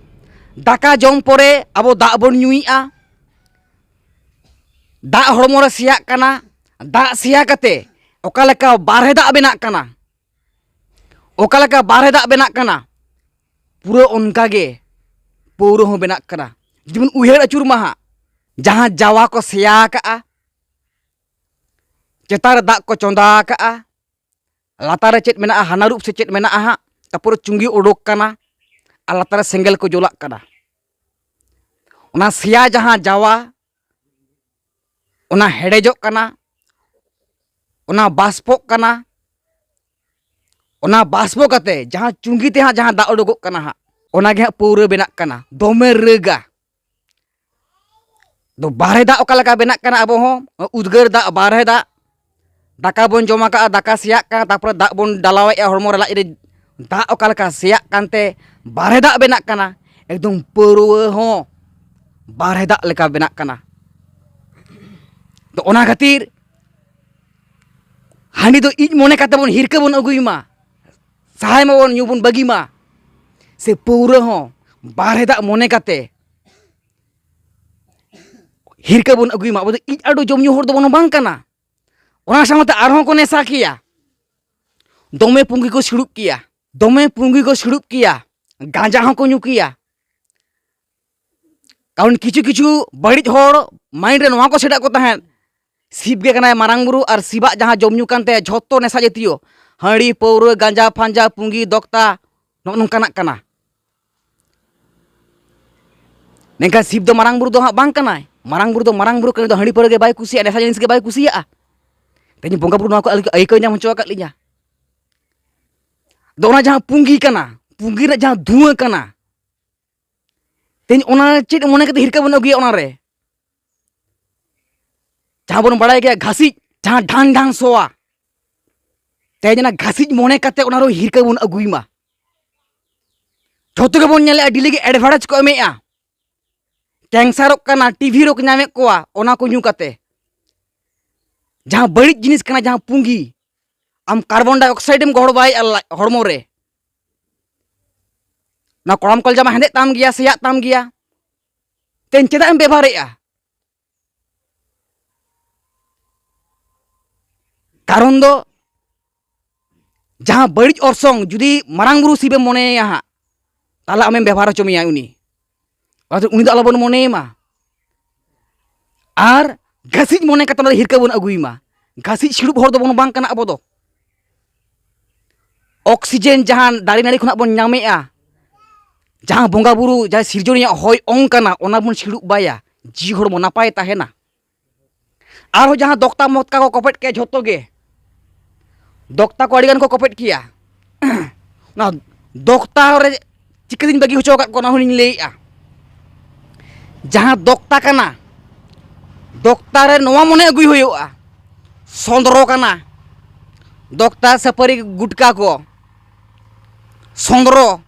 ᱫᱟᱠᱟ ᱡᱚᱢ ᱯᱚᱨᱮ ᱟᱵᱚ ᱫᱟᱜ ᱵᱚᱱ ᱧᱩᱭᱮᱫᱼᱟ, ᱫᱟᱜ ᱦᱚᱲᱢᱚ ᱨᱮ ᱥᱮᱭᱟᱜ ᱠᱟᱱᱟ, ᱫᱟᱜ ᱥᱮᱭᱟ ᱠᱟᱛᱮ ᱚᱠᱟ ᱞᱮᱠᱟ ᱵᱟᱨᱦᱮ ᱫᱟᱜ ᱵᱮᱱᱟᱜ ᱠᱟᱱᱟ, ᱚᱠᱟ ᱞᱮᱠᱟ ᱵᱟᱨᱦᱮ ᱫᱟᱜ ᱵᱮᱱᱟᱜ ᱠᱟᱱᱟ, ᱯᱩᱨᱟᱹ ᱚᱱᱠᱟ ᱜᱮ ᱯᱟᱹᱣᱨᱟᱹ ᱦᱚᱸ ᱵᱮᱱᱟᱜ ᱠᱟᱱᱟ᱾ ᱡᱩᱫᱤ ᱵᱚᱱ ᱩᱭᱦᱟᱹᱨ ᱟᱹᱪᱩᱨ ᱢᱟ ᱦᱟᱸᱜ, ᱡᱟᱦᱟᱸ ᱡᱟᱣᱟ ᱠᱚ ᱥᱮᱭᱟ ᱟᱠᱟᱜᱼᱟ, ᱪᱮᱛᱟᱱ ᱨᱮ ᱫᱟᱜ ᱠᱚ ᱪᱚᱸᱫᱟ ᱟᱠᱟᱜᱼᱟ, ᱞᱟᱛᱟᱨ ᱨᱮ ᱪᱮᱫ ᱢᱮᱱᱟᱜᱼᱟ, ᱦᱟᱱᱟ ᱨᱩᱯ ᱥᱮ ᱪᱮᱫ ᱢᱮᱱᱟᱜᱼᱟ ᱦᱟᱸᱜ, ᱛᱟᱨᱯᱚᱨᱮ ᱪᱩᱸᱜᱤ ᱩᱰᱩᱠ ᱠᱟᱱᱟ ᱟᱨ ᱞᱟᱛᱟᱨ ᱨᱮ ᱥᱮᱸᱜᱮᱞ ᱠᱚ ᱡᱩᱞᱟᱜ ᱠᱟᱱᱟ᱾ ᱚᱱᱟ ᱥᱮᱭᱟ ᱡᱟᱦᱟᱸ ᱡᱟᱣᱟ, ᱚᱱᱟ ᱦᱮᱰᱮᱡᱚᱜ ᱠᱟᱱᱟ, ᱚᱱᱟ ᱵᱟᱥᱯᱚᱜ ᱠᱟᱱᱟ, ᱚᱱᱟ ᱵᱟᱥᱯᱚ ᱠᱟᱛᱮ ᱡᱟᱦᱟᱸ ᱪᱩᱸᱜᱤ ᱛᱮ ᱦᱟᱸᱜ ᱡᱟᱦᱟᱸ ᱫᱟᱜ ᱩᱰᱩᱠᱚᱜ ᱠᱟᱱᱟ ᱦᱟᱸᱜ, ᱚᱱᱟ ᱜᱮ ᱦᱟᱸᱜ ᱯᱟᱹᱣᱨᱟᱹ ᱵᱮᱱᱟᱜ ᱠᱟᱱᱟ᱾ ᱫᱚᱢᱮ ᱨᱟᱹᱜᱟ᱾ ᱟᱫᱚ ᱵᱟᱨᱦᱮ ᱫᱟᱜ ᱚᱠᱟ ᱞᱮᱠᱟ ᱵᱮᱱᱟᱜ ᱠᱟᱱᱟ? ᱟᱵᱚ ᱦᱚᱸ ᱩᱫᱽᱜᱟᱹᱨ ᱫᱟᱜ, ᱵᱟᱨᱦᱮ ᱫᱟᱜ, ᱫᱟᱠᱟ ᱵᱚᱱ ᱡᱚᱢ ᱟᱠᱟᱫᱼᱟ, ᱫᱟᱠᱟ ᱥᱮᱭᱟᱜ ᱠᱟᱱᱟ, ᱛᱟᱨᱯᱚᱨᱮ ᱫᱟᱜ ᱵᱚᱱ ᱰᱟᱞᱟᱣᱮᱫᱼᱟ ᱦᱚᱲᱢᱚ ᱨᱮ, ᱞᱟᱡ ᱨᱮ ᱫᱟᱜ ᱚᱠᱟ ᱞᱮᱠᱟ ᱥᱮᱭᱟᱜ ᱠᱟᱱᱛᱮ ᱵᱟᱨᱦᱮ ᱫᱟᱜ ᱵᱮᱱᱟᱜ ᱠᱟᱱᱟ, ᱮᱠᱫᱚᱢ ᱯᱟᱹᱣᱨᱟᱹ ᱦᱚᱸ ᱵᱟᱨᱦᱮ ᱫᱟᱜ ᱞᱮᱠᱟ ᱵᱮᱱᱟᱜ ᱠᱟᱱᱟ᱾ ᱛᱚ ᱚᱱᱟ ᱠᱷᱟᱹᱛᱤᱨ ᱦᱟᱺᱰᱤ ᱫᱚ ᱤᱡ ᱢᱚᱱᱮ ᱠᱟᱛᱮ ᱵᱚᱱ ᱦᱤᱨᱠᱟᱹ ᱵᱚᱱ ᱟᱹᱜᱩᱭ ᱢᱟ, ᱥᱟᱦᱟᱭ ᱢᱟᱵᱚᱱ ᱧᱩ ᱵᱚᱱ ᱵᱟᱹᱜᱤ ᱢᱟ᱾ ᱥᱮ ᱯᱟᱹᱣᱨᱟᱹ ᱦᱚᱸ ᱵᱟᱨᱦᱮ ᱫᱟᱜ ᱢᱚᱱᱮ ᱠᱟᱛᱮ ᱦᱤᱨᱠᱟᱹ ᱵᱚᱱ ᱟᱹᱜᱩᱭ ᱢᱟ᱾ ᱟᱵᱚ ᱫᱚ ᱤᱡ ᱟᱰᱚ ᱡᱚᱢ ᱧᱩ ᱦᱚᱲ ᱫᱚᱵᱚᱱ ᱵᱟᱝ ᱠᱟᱱᱟ᱾ ᱚᱱᱟ ᱥᱟᱶᱛᱮ ᱟᱨᱦᱚᱸ ᱠᱚ ᱱᱮᱥᱟ ᱠᱮᱭᱟ, ᱫᱚᱢᱮ ᱯᱩᱸᱜᱤ ᱠᱚ ᱥᱤᱲᱩᱵ ᱠᱮᱭᱟ, ᱫᱚᱢᱮ ᱯᱩᱸᱜᱤ ᱠᱚ ᱥᱤᱲᱩᱵ ᱠᱮᱭᱟ, ᱜᱟᱸᱡᱟ ᱦᱚᱸᱠᱚ ᱧᱩ ᱠᱮᱭᱟ᱾ ᱠᱟᱨᱚᱱ ᱠᱤᱪᱷᱩ ᱠᱤᱪᱷᱩ ᱵᱟᱹᱲᱤᱡ ᱦᱚᱲ ᱢᱟᱭᱤᱱᱰ ᱨᱮ ᱱᱚᱣᱟ ᱠᱚ ᱥᱮᱴᱟᱜ ᱠᱚ ᱛᱟᱦᱮᱸᱫ, ᱥᱤᱵ ᱜᱮ ᱠᱟᱱᱟᱭ ᱢᱟᱨᱟᱝ ᱵᱩᱨᱩ ᱟᱨ ᱥᱤᱵᱟᱜ ᱡᱟᱦᱟᱸ ᱡᱚᱢ ᱧᱩ ᱠᱟᱱ ᱛᱟᱭᱟ ᱡᱷᱚᱛᱚ ᱱᱮᱥᱟ ᱡᱟᱹᱛᱤᱭᱚ, ᱦᱟᱺᱰᱤ, ᱯᱟᱹᱣᱨᱟᱹ, ᱜᱟᱸᱡᱟ, ᱯᱷᱟᱸᱡᱟ, ᱯᱩᱸᱜᱤ, ᱫᱚᱠᱛᱟ, ᱱᱚᱜᱼᱚ ᱱᱚᱝᱠᱟᱱᱟᱜ ᱠᱟᱱᱟ᱾ ᱢᱮᱱᱠᱷᱟᱱ ᱥᱤᱵ ᱫᱚ ᱢᱟᱨᱟᱝ ᱵᱩᱨᱩ ᱫᱚ ᱦᱟᱸᱜ ᱵᱟᱝ ᱠᱟᱱᱟᱭ᱾ ᱢᱟᱨᱟᱝ ᱵᱩᱨᱩ ᱫᱚ ᱢᱟᱨᱟᱝ ᱵᱩᱨᱩ ᱠᱟᱱᱟᱭ, ᱩᱱᱤ ᱫᱚ ᱦᱟᱺᱰᱤ ᱯᱟᱹᱣᱨᱟᱹ ᱜᱮ ᱵᱟᱭ ᱠᱩᱥᱤᱭᱟᱜᱼᱟ, ᱱᱮᱥᱟ ᱡᱤᱱᱤᱥ ᱜᱮ ᱵᱟᱭ ᱠᱩᱥᱤᱭᱟᱜᱼᱟ᱾ ᱛᱮᱦᱮᱧ ᱵᱚᱸᱜᱟ ᱵᱩᱨᱩ ᱱᱚᱣᱟ ᱠᱚ ᱟᱹᱭᱠᱟᱹᱣ ᱧᱟᱢ ᱦᱚᱪᱚ ᱟᱠᱟᱫ ᱞᱤᱧᱟ᱾ ᱟᱫᱚ ᱚᱱᱟ ᱡᱟᱦᱟᱸ ᱯᱩᱸᱜᱤ ᱠᱟᱱᱟ, ᱯᱩᱸᱜᱤ ᱨᱮᱱᱟᱜ ᱡᱟᱦᱟᱸ ᱫᱷᱩᱣᱟᱹ ᱠᱟᱱᱟ, ᱛᱮᱦᱮᱧ ᱚᱱᱟ ᱪᱮᱫ ᱢᱚᱱᱮ ᱠᱟᱛᱮ ᱦᱤᱨᱠᱟᱹ ᱵᱚᱱ ᱟᱹᱜᱩᱭᱟ ᱚᱱᱟᱨᱮ? ᱡᱟᱦᱟᱸ ᱵᱚᱱ ᱵᱟᱲᱟᱭ ᱜᱮᱭᱟ ᱜᱷᱟᱥᱤᱡ, ᱡᱟᱦᱟᱸ ᱰᱷᱟᱝ ᱰᱷᱟᱝ ᱥᱚᱣᱟ, ᱛᱮᱦᱮᱧ ᱚᱱᱟ ᱜᱷᱟᱥᱤᱡ ᱢᱚᱱᱮ ᱠᱟᱛᱮ ᱚᱱᱟ ᱨᱮ ᱦᱤᱨᱠᱟᱹ ᱵᱚᱱ ᱟᱹᱜᱩᱭ ᱢᱟ᱾ ᱡᱷᱚᱛᱚ ᱜᱮᱵᱚᱱ ᱧᱮᱞᱮᱜᱼᱟ, ᱰᱮᱞᱤ ᱜᱮ ᱮᱰᱵᱷᱟᱨᱴᱟᱭᱤᱡᱽ ᱠᱚ ᱮᱢᱮᱜᱼᱟ, ᱠᱮᱱᱥᱟᱨᱚᱜ ᱠᱟᱱᱟ, ᱴᱤᱵᱷᱤ ᱨᱳᱜᱽ ᱧᱟᱢᱮᱫ ᱠᱚᱣᱟ, ᱚᱱᱟ ᱠᱚ ᱧᱩ ᱠᱟᱛᱮ᱾ ᱡᱟᱦᱟᱸ ᱵᱟᱹᱲᱤᱡ ᱡᱤᱱᱤᱥ ᱠᱟᱱᱟ, ᱡᱟᱦᱟᱸ ᱯᱩᱸᱜᱤ, ᱟᱢ ᱠᱟᱨᱵᱚᱱ ᱰᱟᱭ ᱚᱠᱥᱟᱭᱤᱰ ᱮᱢ ᱜᱚᱦᱚᱲ ᱵᱟᱭᱮᱜᱼᱟ ᱞᱟ-, ᱦᱚᱲᱢᱚ ᱨᱮ, ᱚᱱᱟ ᱠᱚᱲᱟᱢ ᱠᱚᱞᱡᱟ ᱢᱟ ᱦᱮᱸᱫᱮᱜ ᱛᱟᱢ ᱜᱮᱭᱟ, ᱥᱮᱭᱟᱜ ᱛᱟᱢ ᱜᱮᱭᱟ᱾ ᱛᱮᱧ ᱪᱮᱫᱟᱜ ᱮᱢ ᱵᱮᱵᱚᱦᱟᱨᱮᱜᱼᱟ? ᱠᱟᱨᱚᱱ ᱫᱚ ᱡᱟᱦᱟᱸ ᱵᱟᱹᱲᱤᱡ ᱚᱨᱥᱚᱝ ᱡᱩᱫᱤ ᱢᱟᱨᱟᱝ ᱵᱩᱨᱩ ᱥᱤᱵᱮᱢ ᱢᱚᱱᱮᱭᱟ ᱦᱟᱸᱜ, ᱛᱟᱦᱚᱞᱮ ᱟᱢᱮᱢ ᱵᱮᱵᱚᱦᱟᱨ ᱦᱚᱪᱚ ᱢᱮᱭᱟ ᱩᱱᱤ᱾ ᱚᱱᱟᱛᱮ ᱩᱱᱤ ᱫᱚ ᱟᱞᱚᱵᱚᱱ ᱢᱚᱱᱮᱭᱮ ᱢᱟ᱾ ᱟᱨ ᱜᱷᱟᱹᱥᱤᱡ ᱢᱚᱱᱮ ᱠᱟᱛᱮ ᱚᱱᱟ ᱫᱚ ᱦᱤᱨᱠᱟᱹ ᱵᱚᱱ ᱟᱹᱜᱩᱭ ᱢᱟ᱾ ᱜᱷᱟᱹᱥᱤᱡ ᱥᱤᱲᱩᱵ ᱦᱚᱲ ᱫᱚᱵᱚᱱ ᱵᱟᱝ ᱠᱟᱱᱟ ᱟᱵᱚ ᱫᱚ᱾ ᱚᱠᱥᱤᱡᱮᱱ ᱡᱟᱦᱟᱸ ᱫᱟᱨᱮ ᱱᱟᱹᱲᱤ ᱠᱷᱚᱱᱟᱜ ᱵᱚᱱ ᱧᱟᱢᱮᱜᱼᱟ, ᱡᱟᱦᱟᱸ ᱵᱚᱸᱜᱟ ᱵᱩᱨᱩ, ᱡᱟᱦᱟᱸ ᱥᱤᱨᱡᱚᱱᱤᱭᱟᱜ ᱦᱚᱭ ᱚᱝ ᱠᱟᱱᱟ, ᱚᱱᱟ ᱵᱚᱱ ᱥᱤᱲᱩᱵ ᱵᱟᱭᱟ, ᱡᱤᱣᱤ ᱦᱚᱲᱢᱚ ᱱᱟᱯᱟᱭ ᱛᱟᱦᱮᱱᱟ᱾ ᱟᱨᱦᱚᱸ ᱡᱟᱦᱟᱸ ᱫᱚᱠᱛᱟ ᱢᱚᱛᱠᱟ ᱠᱚ ᱠᱚᱯᱮᱫ ᱠᱮᱭᱟ, ᱡᱷᱚᱛᱚ ᱜᱮ ᱫᱚᱠᱛᱟ ᱠᱚ ᱟᱹᱰᱤᱜᱟᱱ ᱠᱚ ᱠᱚᱯᱮᱫ ᱠᱮᱭᱟ᱾ ᱚᱱᱟ ᱫᱚᱠᱛᱟ ᱨᱮ ᱪᱤᱠᱟᱹᱛᱤᱧ ᱵᱟᱹᱜᱤ ᱦᱚᱪᱚ ᱟᱠᱟᱫ ᱠᱚᱣᱟ, ᱚᱱᱟ ᱦᱚᱸᱞᱤᱧ ᱞᱟᱹᱭᱮᱜᱼᱟ᱾ ᱡᱟᱦᱟᱸ ᱫᱚᱠᱛᱟ ᱠᱟᱱᱟ, ᱫᱚᱠᱛᱟ ᱨᱮ ᱱᱚᱣᱟ ᱢᱚᱱᱮ ᱟᱹᱜᱩᱭ ᱦᱩᱭᱩᱜᱼᱟ, ᱥᱚᱸᱫᱽᱨᱚ ᱠᱟᱱᱟ᱾ ᱫᱚᱠᱛᱟ, ᱥᱟᱹᱯᱟᱹᱨᱤ, ᱜᱩᱴᱠᱟ ᱠᱚ, ᱥᱚᱸᱫᱽᱨᱚ᱾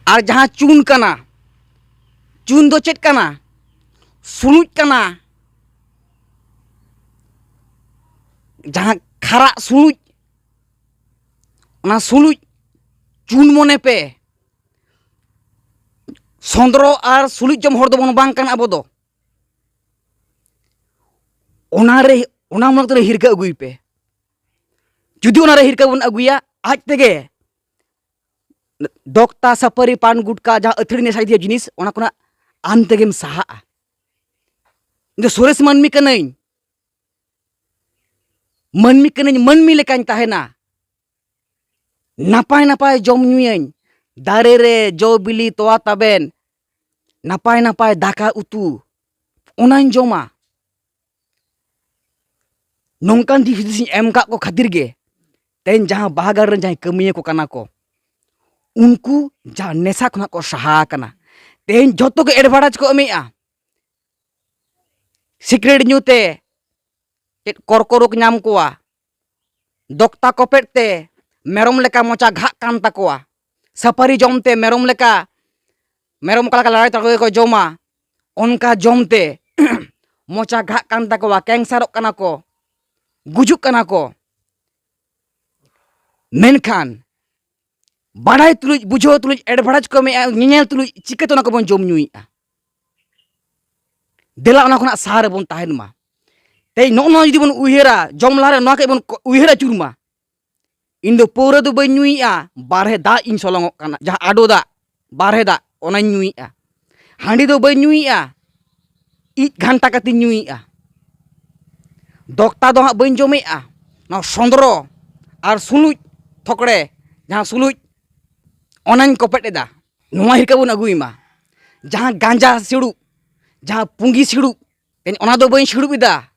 ᱟᱨ ᱡᱟᱦᱟᱸ ᱪᱩᱱ ᱠᱟᱱᱟ, ᱪᱩᱱ ᱫᱚ ᱪᱮᱫ ᱠᱟᱱᱟ? ᱥᱩᱱᱩᱡ ᱠᱟᱱᱟ᱾ ᱡᱟᱦᱟᱸ ᱠᱷᱟᱨᱟᱜ ᱥᱩᱱᱩᱡ, ᱚᱱᱟ ᱥᱩᱱᱩᱡ ᱪᱩᱱ ᱢᱚᱱᱮ ᱯᱮ᱾ ᱥᱚᱸᱫᱽᱨᱚ ᱟᱨ ᱥᱩᱱᱩᱡ ᱡᱚᱢ ᱦᱚᱲ ᱫᱚᱵᱚᱱ ᱵᱟᱝ ᱠᱟᱱᱟ ᱟᱵᱚ ᱫᱚ᱾ ᱚᱱᱟᱨᱮ, ᱚᱱᱟ ᱢᱚᱱᱮ ᱠᱟᱛᱮ ᱦᱤᱨᱠᱟᱹ ᱟᱹᱜᱩᱭ ᱯᱮ᱾ ᱡᱩᱫᱤ ᱚᱱᱟᱨᱮ ᱦᱤᱨᱠᱟᱹ ᱵᱚᱱ ᱟᱹᱜᱩᱭᱟ, ᱟᱡ ᱛᱮᱜᱮ ᱫᱚᱠᱛᱟ, ᱥᱟᱹᱯᱟᱹᱨᱤ, ᱯᱟᱱ, ᱜᱩᱴᱠᱟ, ᱡᱟᱦᱟᱸ ᱟᱹᱛᱷᱟᱹᱲᱤ ᱱᱮᱥᱟ ᱡᱟᱹᱛᱤᱭᱚ ᱡᱤᱱᱤᱥ, ᱚᱱᱟ ᱠᱷᱚᱱᱟᱜ ᱟᱢ ᱛᱮᱜᱮᱢ ᱥᱟᱦᱟᱜᱼᱟ᱾ ᱤᱧ ᱫᱚ ᱥᱚᱨᱮᱥ ᱢᱟᱹᱱᱢᱤ ᱠᱟᱹᱱᱟᱹᱧ, ᱢᱟᱹᱱᱢᱤ ᱠᱟᱹᱱᱟᱹᱧ, ᱢᱟᱹᱱᱢᱤ ᱞᱮᱠᱟᱧ ᱛᱟᱦᱮᱱᱟ᱾ ᱱᱟᱯᱟᱭ ᱱᱟᱯᱟᱭ ᱡᱚᱢ ᱧᱩᱭᱟᱹᱧ, ᱫᱟᱨᱮ ᱨᱮ ᱡᱚ ᱵᱤᱞᱤ, ᱛᱚᱣᱟ ᱛᱟᱵᱮᱱ, ᱱᱟᱯᱟᱭ ᱱᱟᱯᱟᱭ ᱫᱟᱠᱟ ᱩᱛᱩ, ᱚᱱᱟᱧ ᱡᱚᱢᱟ᱾ ᱱᱚᱝᱠᱟᱱ ᱫᱤᱥ ᱦᱩᱫᱤᱥ ᱤᱧ ᱮᱢ ᱠᱟᱜ ᱠᱚ ᱠᱷᱟᱹᱛᱤᱨ ᱜᱮ ᱛᱮᱦᱮᱧ ᱡᱟᱦᱟᱸ ᱵᱟᱦᱟ ᱜᱟᱲ ᱨᱮᱱ ᱡᱟᱦᱟᱸᱭ ᱠᱟᱹᱢᱤᱭᱟᱹ ᱠᱚ ᱠᱟᱱᱟ ᱠᱚ, ᱩᱱᱠᱩ ᱡᱟᱦᱟᱸ ᱱᱮᱥᱟ ᱠᱷᱚᱱᱟᱜ ᱠᱚ ᱥᱟᱦᱟ ᱟᱠᱟᱱᱟ, ᱛᱮᱦᱮᱧ ᱡᱷᱚᱛᱚ ᱜᱮ ᱮᱰᱵᱷᱟᱨᱴᱟᱭᱤᱡᱽ ᱠᱚ ᱮᱢᱮᱜᱼᱟ᱾ ᱥᱤᱠᱨᱮᱴ ᱧᱩ ᱛᱮ ᱪᱮᱫ ᱠᱚᱨᱠᱚᱨᱳᱜᱽ ᱧᱟᱢ ᱠᱚᱣᱟ, ᱫᱚᱠᱛᱟ ᱠᱚᱯᱮᱫ ᱛᱮ ᱢᱮᱨᱚᱢ ᱞᱮᱠᱟ ᱢᱚᱪᱟ ᱜᱷᱟᱜ ᱠᱟᱱ ᱛᱟᱠᱚᱣᱟ, ᱥᱟᱯᱟᱨᱤ ᱡᱚᱢ ᱛᱮ ᱢᱮᱨᱚᱢ ᱞᱮᱠᱟ, ᱢᱮᱨᱚᱢ ᱚᱠᱟ ᱞᱮᱠᱟ ᱞᱟᱲᱟᱭ ᱛᱟᱠᱚ ᱜᱮᱠᱚ ᱡᱚᱢᱟ, ᱚᱱᱠᱟ ᱡᱚᱢ ᱛᱮ ᱢᱚᱪᱟ ᱜᱷᱟᱜ ᱠᱟᱱ ᱛᱟᱠᱚᱣᱟ, ᱠᱮᱱᱥᱟᱨᱚᱜ ᱠᱟᱱᱟ ᱠᱚ, ᱜᱩᱡᱩᱜ ᱠᱟᱱᱟ ᱠᱚ᱾ ᱢᱮᱱᱠᱷᱟᱱ ᱵᱟᱲᱟᱭ ᱛᱩᱞᱩᱡ, ᱵᱩᱡᱷᱟᱹᱣ ᱛᱩᱞᱩᱡ, ᱮᱰᱵᱷᱟᱨᱴᱟᱭᱤᱡᱽ ᱠᱚ ᱮᱢᱮᱜᱼᱟ, ᱧᱮᱧᱮᱞ ᱛᱩᱞᱩᱡ ᱪᱤᱠᱟᱹᱛᱮ ᱚᱱᱟ ᱠᱚᱵᱚᱱ ᱡᱚᱢ ᱧᱩᱭᱮᱫᱼᱟ? ᱫᱮᱞᱟ ᱚᱱᱟ ᱠᱷᱚᱱᱟᱜ ᱥᱟᱦᱟ ᱨᱮᱵᱚᱱ ᱛᱟᱦᱮᱱ ᱢᱟ᱾ ᱛᱮᱦᱮᱧ ᱱᱚᱜᱼᱚ ᱱᱚᱣᱟ ᱡᱩᱫᱤ ᱵᱚᱱ ᱩᱭᱦᱟᱹᱨᱟ, ᱡᱚᱢ ᱞᱟᱦᱟᱨᱮ ᱱᱚᱣᱟ ᱠᱟᱹᱡ ᱵᱚᱱ ᱠᱚ-, ᱩᱭᱦᱟᱹᱨ ᱟᱹᱪᱩᱨ ᱢᱟ, "ᱤᱧ ᱫᱚ ᱯᱟᱹᱣᱨᱟᱹ ᱫᱚ ᱵᱟᱹᱧ ᱧᱩᱭᱮᱫᱼᱟ, ᱵᱟᱨᱦᱮ ᱫᱟᱜ ᱤᱧ ᱥᱚᱞᱚᱝᱚᱜ ᱠᱟᱱᱟ, ᱡᱟᱦᱟᱸ ᱟᱰᱚ ᱫᱟᱜ, ᱵᱟᱨᱦᱮ ᱫᱟᱜ, ᱚᱱᱟᱧ ᱧᱩᱭᱮᱫᱼᱟ᱾ ᱦᱟᱺᱰᱤ ᱫᱚ ᱵᱟᱹᱧ ᱧᱩᱭᱮᱫᱼᱟ, ᱤᱡ ᱜᱷᱟᱱᱴᱟ ᱠᱟᱛᱮᱧ ᱧᱩᱭᱮᱫᱼᱟ᱾ ᱫᱚᱠᱛᱟ ᱫᱚ ᱦᱟᱸᱜ ᱵᱟᱹᱧ ᱡᱚᱢᱮᱫᱼᱟ, ᱱᱚᱣᱟ ᱥᱚᱸᱫᱽᱨᱚ ᱟᱨ ᱥᱩᱞᱩᱡ ᱛᱷᱚᱠᱲᱮ, ᱡᱟᱦᱟᱸ ᱥᱩᱞᱩᱡ, ᱚᱱᱟᱧ ᱠᱚᱯᱮᱫ ᱮᱫᱟ᱾" ᱱᱚᱣᱟ ᱦᱤᱨᱠᱟᱹ ᱵᱚᱱ ᱟᱹᱜᱩᱭ ᱢᱟ᱾ ᱡᱟᱦᱟᱸ ᱜᱟᱸᱡᱟ ᱥᱤᱲᱩᱵ, ᱡᱟᱦᱟᱸ ᱯᱩᱸᱜᱤ ᱥᱤᱲᱩᱵ, ᱛᱮᱦᱮᱧ ᱚᱱᱟ ᱫᱚ ᱵᱟᱹᱧ ᱥᱤᱲᱩᱵ ᱮᱫᱟ,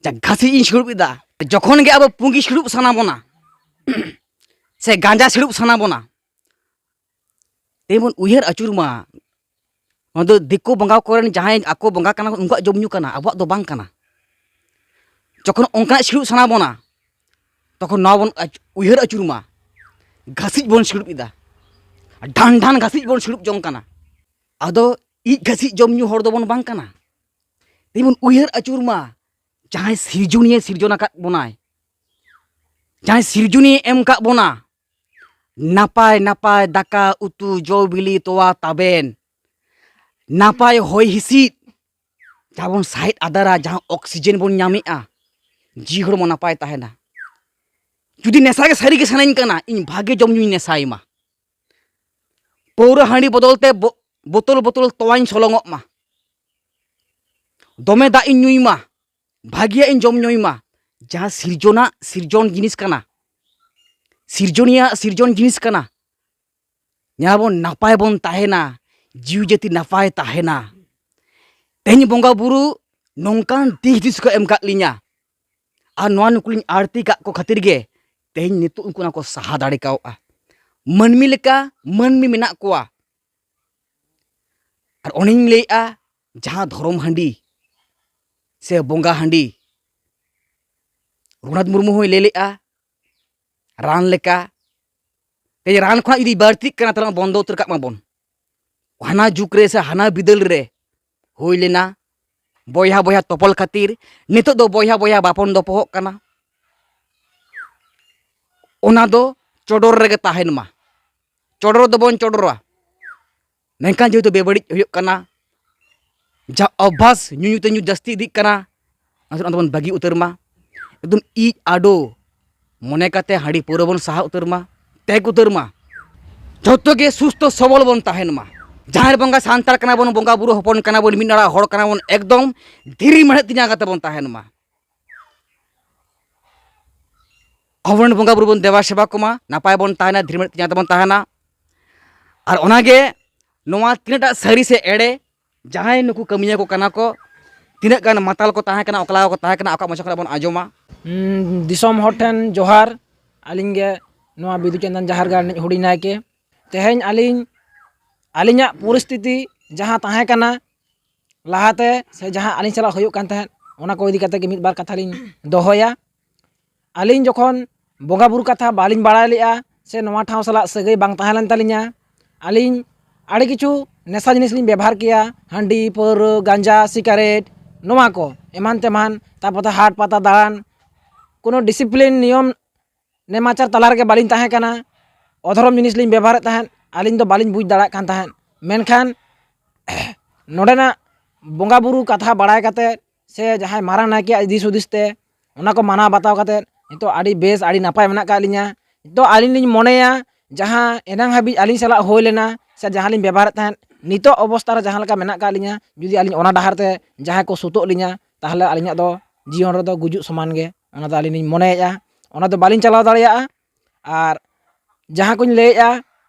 ᱡᱟᱦᱟᱸ ᱜᱷᱟᱥᱤᱡ ᱤᱧ ᱥᱤᱲᱩᱵ ᱮᱫᱟ᱾ ᱡᱚᱠᱷᱚᱱ ᱜᱮ ᱟᱵᱚ ᱯᱩᱸᱜᱤ ᱥᱤᱲᱩᱵ ᱥᱟᱱᱟ ᱵᱚᱱᱟ ᱥᱮ ᱜᱟᱸᱡᱟ ᱥᱤᱲᱩᱵ ᱥᱟᱱᱟ ᱵᱚᱱᱟ, ᱛᱮᱦᱮᱧ ᱵᱚᱱ ᱩᱭᱦᱟᱹᱨ ᱟᱹᱪᱩᱨ ᱢᱟ, ᱱᱚᱣᱟ ᱫᱚ ᱫᱤᱠᱩ ᱵᱚᱸᱜᱟ ᱠᱚᱨᱮᱱ ᱡᱟᱦᱟᱸᱭ ᱟᱠᱚ ᱵᱚᱸᱜᱟ ᱠᱟᱱᱟ ᱠᱚ, ᱩᱱᱠᱩᱣᱟᱜ ᱡᱚᱢ ᱧᱩ ᱠᱟᱱᱟ, ᱟᱵᱚᱣᱟᱜ ᱫᱚ ᱵᱟᱝ ᱠᱟᱱᱟ᱾ ᱡᱚᱠᱷᱚᱱ ᱚᱱᱠᱟᱱᱟᱜ ᱥᱤᱲᱩᱵ ᱥᱟᱱᱟ ᱵᱚᱱᱟ, ᱛᱚᱠᱷᱚᱱ ᱱᱚᱣᱟ ᱵᱚᱱ ᱟᱪ-, ᱩᱭᱦᱟᱹᱨ ᱟᱹᱪᱩᱨ ᱢᱟ, ᱜᱷᱟᱥᱤᱡ ᱵᱚᱱ ᱥᱤᱲᱩᱵ ᱮᱫᱟ, ᱰᱷᱟᱱ ᱰᱷᱟᱱ ᱜᱷᱟᱥᱤᱡ ᱵᱚᱱ ᱥᱤᱲᱩᱵ ᱡᱚᱝ ᱠᱟᱱᱟ᱾ ᱟᱫᱚ ᱤᱡ ᱜᱷᱟᱹᱥᱤᱡ ᱡᱚᱢ ᱧᱩ ᱦᱚᱲ ᱫᱚᱵᱚᱱ ᱵᱟᱝ ᱠᱟᱱᱟ᱾ ᱛᱮᱵᱚᱱ ᱩᱭᱦᱟᱹᱨ ᱟᱹᱪᱩᱨ ᱢᱟ, ᱡᱟᱦᱟᱸᱭ ᱥᱤᱨᱡᱚᱱᱤᱭᱟᱹ ᱥᱤᱨᱡᱚᱱ ᱟᱠᱟᱫ ᱵᱚᱱᱟᱭ, ᱡᱟᱦᱟᱸᱭ ᱥᱤᱨᱡᱚᱱᱤᱭᱟᱹ ᱮᱢ ᱟᱠᱟᱫ ᱵᱚᱱᱟ, ᱱᱟᱯᱟᱭ ᱱᱟᱯᱟᱭ ᱫᱟᱠᱟ ᱩᱛᱩ, ᱡᱚ ᱵᱤᱞᱤ, ᱛᱚᱣᱟ ᱛᱟᱵᱮᱱ, ᱱᱟᱯᱟᱭ ᱦᱚᱭ ᱦᱤᱸᱥᱤᱫ, ᱡᱟᱦᱟᱸ ᱵᱚᱱ ᱥᱟᱦᱮᱫ ᱟᱫᱟᱨᱟ, ᱡᱟᱦᱟᱸ ᱚᱠᱥᱤᱡᱮᱱ ᱵᱚᱱ ᱧᱟᱢᱮᱫᱼᱟ, ᱡᱤᱣᱤ ᱦᱚᱲᱢᱚ ᱱᱟᱯᱟᱭ ᱛᱟᱦᱮᱱᱟ᱾ ᱡᱩᱫᱤ ᱱᱮᱥᱟ ᱜᱮ ᱥᱟᱹᱨᱤ ᱜᱮ ᱥᱟᱱᱟᱧ ᱠᱟᱱᱟ, ᱤᱧ ᱵᱷᱟᱜᱮ ᱡᱚᱢ ᱧᱩᱧ ᱱᱮᱥᱟᱭ ᱢᱟ᱾ ᱯᱟᱹᱣᱨᱟᱹ ᱦᱟᱺᱰᱤ ᱵᱚᱫᱚᱞ ᱛᱮ ᱵᱚ- ᱵᱳᱛᱳᱞ ᱵᱳᱛᱳᱞ ᱛᱚᱣᱟᱧ ᱥᱚᱞᱚᱝᱚᱜ ᱢᱟ, ᱫᱚᱢᱮ ᱫᱟᱜ ᱤᱧ ᱧᱩᱭ ᱢᱟ, ᱵᱷᱟᱹᱜᱤᱭᱟᱜ ᱤᱧ ᱡᱚᱢ ᱧᱩᱭ ᱢᱟ᱾ ᱡᱟᱦᱟᱸ ᱥᱤᱨᱡᱚᱱᱟᱜ ᱥᱤᱨᱡᱚᱱ ᱡᱤᱱᱤᱥ ᱠᱟᱱᱟ, ᱥᱤᱨᱡᱚᱱᱤᱭᱟᱹ ᱥᱤᱨᱡᱚᱱ ᱡᱤᱱᱤᱥ ᱠᱟᱱᱟ᱾ ᱧᱮᱞ ᱵᱚᱱ, ᱱᱟᱯᱟᱭ ᱵᱚᱱ ᱛᱟᱦᱮᱱᱟ, ᱡᱤᱣᱤ ᱡᱟᱹᱛᱤ ᱱᱟᱯᱟᱭ ᱛᱟᱦᱮᱱᱟ᱾ ᱛᱮᱦᱮᱧ ᱵᱚᱸᱜᱟ ᱵᱩᱨᱩ ᱱᱚᱝᱠᱟᱱ ᱫᱤᱥ ᱦᱩᱫᱤᱥ ᱠᱚ ᱮᱢ ᱠᱟᱫ ᱞᱤᱧᱟ, ᱟᱨ ᱱᱚᱣᱟ ᱱᱩᱠᱩ ᱞᱤᱧ ᱟᱲᱛᱤ ᱠᱟᱜ ᱠᱚ ᱠᱷᱟᱹᱛᱤᱨ ᱜᱮ ᱛᱮᱦᱮᱧ ᱱᱤᱛᱚᱜ ᱩᱱᱠᱩ ᱚᱱᱟ ᱠᱚ ᱥᱟᱦᱟ ᱫᱟᱲᱮ ᱠᱟᱣᱜᱼᱟ᱾ ᱢᱟᱹᱱᱢᱤ ᱞᱮᱠᱟ ᱢᱟᱹᱱᱢᱤ ᱢᱮᱱᱟᱜ ᱠᱚᱣᱟ, ᱟᱨ ᱚᱱᱮᱧ ᱞᱟᱹᱭᱮᱫᱼᱟ, ᱡᱟᱦᱟᱸ ᱫᱷᱚᱨᱚᱢ ᱦᱟᱺᱰᱤ ᱥᱮ ᱵᱚᱸᱜᱟ ᱦᱟᱺᱰᱤ, ᱨᱚᱜᱷᱩᱱᱟᱛᱷ ᱢᱩᱨᱢᱩ ᱦᱚᱸᱭ ᱞᱟᱹᱭ ᱞᱮᱫᱼᱟ, ᱨᱟᱱ ᱞᱮᱠᱟ᱾ ᱛᱮᱦᱮᱧ ᱨᱟᱱ ᱠᱷᱚᱱᱟᱜ ᱡᱩᱫᱤ ᱵᱟᱹᱲᱛᱤᱜ ᱠᱟᱱᱟ, ᱛᱟᱦᱞᱮ ᱵᱚᱱᱫᱚ ᱩᱛᱟᱹᱨ ᱠᱟᱜ ᱢᱟᱵᱚᱱ᱾ ᱦᱟᱱᱟ ᱡᱩᱜᱽ ᱨᱮ ᱥᱮ ᱦᱟᱱᱟ ᱵᱤᱫᱟᱹᱞ ᱨᱮ ᱦᱩᱭ ᱞᱮᱱᱟ, ᱵᱚᱭᱦᱟ ᱵᱚᱭᱦᱟ ᱛᱚᱯᱚᱞ ᱠᱷᱟᱹᱛᱤᱨ᱾ ᱱᱤᱛᱚᱜ ᱫᱚ ᱵᱚᱭᱦᱟ ᱵᱚᱭᱦᱟ ᱵᱟᱵᱚᱱ ᱫᱚᱯᱚᱦᱚᱜ ᱠᱟᱱᱟ᱾ ᱚᱱᱟ ᱫᱚ ᱪᱚᱰᱚᱨ ᱨᱮᱜᱮ ᱛᱟᱦᱮᱱ ᱢᱟ, ᱪᱚᱰᱚᱨ ᱫᱚᱵᱚᱱ ᱪᱚᱰᱚᱨᱟ᱾ ᱢᱮᱱᱠᱷᱟᱱ ᱡᱮᱦᱮᱛᱩ ᱵᱮᱵᱟᱹᱲᱤᱡ ᱦᱩᱭᱩᱜ ᱠᱟᱱᱟ, ᱡᱟ ᱚᱵᱵᱷᱟᱥ ᱧᱩ ᱧᱩ ᱛᱮ ᱧᱩ ᱡᱟᱹᱥᱛᱤ ᱤᱫᱤᱜ ᱠᱟᱱᱟ, ᱚᱱᱟ ᱫᱚᱵᱚᱱ ᱵᱟᱹᱜᱤ ᱩᱛᱟᱹᱨ ᱢᱟ᱾ ᱮᱠᱫᱚᱢ ᱤᱡ ᱟᱰᱚ ᱢᱚᱱᱮ ᱠᱟᱛᱮ ᱦᱟᱺᱰᱤ ᱯᱟᱹᱣᱨᱟᱹ ᱵᱚᱱ ᱥᱟᱦᱟ ᱩᱛᱟᱹᱨ ᱢᱟ, ᱛᱮᱜ ᱩᱛᱟᱹᱨ ᱢᱟ᱾ ᱡᱷᱚᱛᱚ ᱜᱮ ᱥᱩᱥᱛᱷᱚ ᱥᱚᱵᱚᱞ ᱵᱚᱱ ᱛᱟᱦᱮᱱ ᱢᱟ᱾ ᱡᱟᱦᱮᱨ ᱵᱚᱸᱜᱟ ᱥᱟᱱᱛᱟᱲ ᱠᱟᱱᱟ ᱵᱚᱱ, ᱵᱚᱸᱜᱟ ᱵᱩᱨᱩ ᱦᱚᱯᱚᱱ ᱠᱟᱱᱟ ᱵᱚᱱ, ᱢᱤᱫ ᱱᱟᱲᱟ ᱦᱚᱲ ᱠᱟᱱᱟ ᱵᱚᱱ, ᱮᱠᱫᱚᱢ ᱫᱷᱤᱨᱤ ᱢᱮᱬᱦᱮᱫ ᱛᱤ ᱡᱟᱸᱜᱟ ᱠᱟᱛᱮ ᱵᱚᱱ ᱛᱟᱦᱮᱱ ᱢᱟ᱾ ᱟᱵᱚᱨᱮᱱ ᱵᱚᱸᱜᱟ ᱵᱩᱨᱩ ᱵᱚᱱ ᱫᱮᱵᱟ ᱥᱮᱵᱟ ᱠᱚᱢᱟ, ᱱᱟᱯᱟᱭ ᱵᱚᱱ ᱛᱟᱦᱮᱱᱟ, ᱫᱷᱤᱨᱤ ᱢᱮᱬᱦᱮᱫ ᱛᱤ ᱡᱟᱸᱜᱟ ᱛᱮᱵᱚᱱ ᱛᱟᱦᱮᱱᱟ᱾ ᱟᱨ ᱚᱱᱟᱜᱮ ᱱᱚᱣᱟ ᱛᱤᱱᱟᱹᱜᱴᱟᱜ ᱥᱟᱹᱨᱤ ᱥᱮ ᱮᱲᱮ, ᱡᱟᱦᱟᱸᱭ ᱱᱩᱠᱩ ᱠᱟᱹᱢᱤᱭᱟᱹ ᱠᱚ ᱠᱟᱱᱟ ᱠᱚ, ᱛᱤᱱᱟᱹᱜ ᱜᱟᱱ ᱢᱟᱛᱟᱞ ᱠᱚ ᱛᱟᱦᱮᱸ ᱠᱟᱱᱟ, ᱚᱠᱞᱟᱣ ᱠᱚ ᱛᱟᱦᱮᱸ ᱠᱟᱱᱟ, ᱟᱠᱚᱣᱟᱜ ᱢᱚᱪᱟ ᱠᱷᱚᱱᱟᱜ ᱵᱚᱱ ᱟᱸᱡᱚᱢᱟ᱾ ᱩᱸ, ᱫᱤᱥᱚᱢ ᱦᱚᱲ ᱴᱷᱮᱱ ᱡᱚᱦᱟᱨ᱾ ᱟᱹᱞᱤᱧ ᱜᱮ ᱱᱚᱣᱟ ᱵᱤᱫᱩ ᱪᱟᱸᱫᱟᱱ ᱡᱟᱦᱮᱨ ᱜᱟᱲ ᱨᱤᱱᱤᱡ ᱦᱩᱰᱤᱧ ᱱᱟᱭᱠᱮ᱾ ᱛᱮᱦᱮᱧ ᱟᱹᱞᱤᱧ, ᱟᱹᱞᱤᱧᱟᱜ ᱯᱚᱨᱤᱥᱛᱷᱤᱛᱤ ᱡᱟᱦᱟᱸ ᱛᱟᱦᱮᱸ ᱠᱟᱱᱟ ᱞᱟᱦᱟᱛᱮ, ᱥᱮ ᱡᱟᱦᱟᱸ ᱟᱹᱞᱤᱧ ᱥᱟᱞᱟᱜ ᱦᱩᱭᱩᱜ ᱠᱟᱱ ᱛᱟᱦᱮᱸᱫ, ᱚᱱᱟ ᱠᱚ ᱤᱫᱤ ᱠᱟᱛᱮ ᱜᱮ ᱢᱤᱫ ᱵᱟᱨ ᱠᱟᱛᱷᱟ ᱞᱤᱧ ᱫᱚᱦᱚᱭᱟ᱾ ᱟᱹᱞᱤᱧ ᱡᱚᱠᱷᱚᱱ ᱵᱚᱸᱜᱟ ᱵᱩᱨᱩ ᱠᱟᱛᱷᱟ ᱵᱟᱹᱞᱤᱧ ᱵᱟᱲᱟᱭ ᱞᱮᱜᱼᱟ, ᱥᱮ ᱱᱚᱣᱟ ᱴᱷᱟᱶ ᱥᱟᱞᱟᱜ ᱥᱟᱹᱜᱟᱹᱭ ᱵᱟᱝ ᱛᱟᱦᱮᱸ ᱞᱮᱱ ᱛᱟᱹᱞᱤᱧᱟ, ᱟᱹᱞᱤᱧ ᱟᱹᱰᱤ ᱠᱤᱪᱷᱩ ᱱᱮᱥᱟ ᱡᱤᱱᱤᱥ ᱞᱤᱧ ᱵᱮᱵᱚᱦᱟᱨ ᱠᱮᱭᱟ, ᱦᱟᱺᱰᱤ, ᱯᱟᱹᱣᱨᱟᱹ, ᱜᱟᱸᱡᱟ, ᱥᱤᱜᱟᱨᱮᱴ, ᱱᱚᱣᱟ ᱠᱚ ᱮᱢᱟᱱ ᱛᱮᱢᱟᱱ, ᱛᱟᱨᱯᱚᱨᱮ ᱦᱟᱴ ᱯᱟᱛᱟ ᱫᱟᱬᱟᱱ, ᱠᱳᱱᱳ ᱰᱤᱥᱤᱯᱞᱤᱱ ᱱᱤᱭᱚᱢ ᱱᱮᱢᱟᱪᱟᱨ ᱛᱟᱞᱟ ᱨᱮᱜᱮ ᱵᱟᱹᱞᱤᱧ ᱛᱟᱦᱮᱸ ᱠᱟᱱᱟ᱾ ᱚᱫᱷᱚᱨᱚᱢ ᱡᱤᱱᱤᱥ ᱞᱤᱧ ᱵᱮᱵᱚᱦᱟᱨᱮᱫ ᱛᱟᱦᱮᱸᱫ, ᱟᱹᱞᱤᱧ ᱫᱚ ᱵᱟᱹᱞᱤᱧ ᱵᱩᱡᱽ ᱫᱟᱲᱮᱭᱟᱜ ᱠᱟᱱ ᱛᱟᱦᱮᱸᱫ᱾ ᱢᱮᱱᱠᱷᱟᱱ ᱱᱚᱰᱮᱱᱟᱜ ᱵᱚᱸᱜᱟ ᱵᱩᱨᱩ ᱠᱟᱛᱷᱟ ᱵᱟᱲᱟᱭ ᱠᱟᱛᱮᱫ ᱥᱮ ᱡᱟᱦᱟᱸᱭ ᱢᱟᱨᱟᱝ ᱱᱟᱭᱠᱮᱭᱟᱜ ᱫᱤᱥ ᱦᱩᱫᱤᱥ ᱛᱮ ᱚᱱᱟ ᱠᱚ ᱢᱟᱱᱟᱣ ᱵᱟᱛᱟᱣ ᱠᱟᱛᱮᱫ ᱱᱤᱛᱚᱜ ᱟᱹᱰᱤ ᱵᱮᱥ, ᱟᱹᱰᱤ ᱱᱟᱯᱟᱭ ᱢᱮᱱᱟᱜ ᱟᱠᱟᱫ ᱞᱤᱧᱟ᱾ ᱱᱤᱛᱚᱜ ᱟᱹᱞᱤᱧ ᱞᱤᱧ ᱢᱚᱱᱮᱭᱟ, ᱡᱟᱦᱟᱸ ᱮᱱᱟᱝ ᱦᱟᱹᱵᱤᱡ ᱟᱹᱞᱤᱧ ᱥᱟᱞᱟᱜ ᱦᱩᱭ ᱞᱮᱱᱟ ᱥᱮ ᱡᱟᱦᱟᱸ ᱞᱤᱧ ᱵᱮᱵᱚᱦᱟᱨᱮᱫ ᱛᱟᱦᱮᱸᱫ, ᱱᱤᱛᱚᱜ ᱚᱵᱚᱥᱛᱟ ᱨᱮ ᱡᱟᱦᱟᱸ ᱞᱮᱠᱟ ᱢᱮᱱᱟᱜ ᱟᱠᱟᱫ ᱞᱤᱧᱟ, ᱡᱩᱫᱤ ᱟᱹᱞᱤᱧ ᱚᱱᱟ ᱰᱟᱦᱟᱨ ᱛᱮ ᱡᱟᱦᱟᱸᱭ ᱠᱚ ᱥᱩᱛᱩᱜ ᱞᱤᱧᱟ, ᱛᱟᱦᱚᱞᱮ ᱟᱹᱞᱤᱧᱟᱜ ᱫᱚ ᱡᱤᱭᱚᱱ ᱨᱮᱫᱚ ᱜᱩᱡᱩᱜ ᱥᱚᱢᱟᱱ ᱜᱮ, ᱚᱱᱟ ᱫᱚ ᱟᱹᱞᱤᱧ ᱞᱤᱧ ᱢᱚᱱᱮᱭᱮᱫᱼᱟ᱾ ᱚᱱᱟ ᱫᱚ ᱵᱟᱹᱞᱤᱧ ᱪᱟᱞᱟᱣ ᱫᱟᱲᱮᱭᱟᱜᱼᱟ᱾ ᱟᱨ ᱡᱟᱦᱟᱸ ᱠᱚᱧ ᱞᱟᱹᱭᱮᱫᱼᱟ,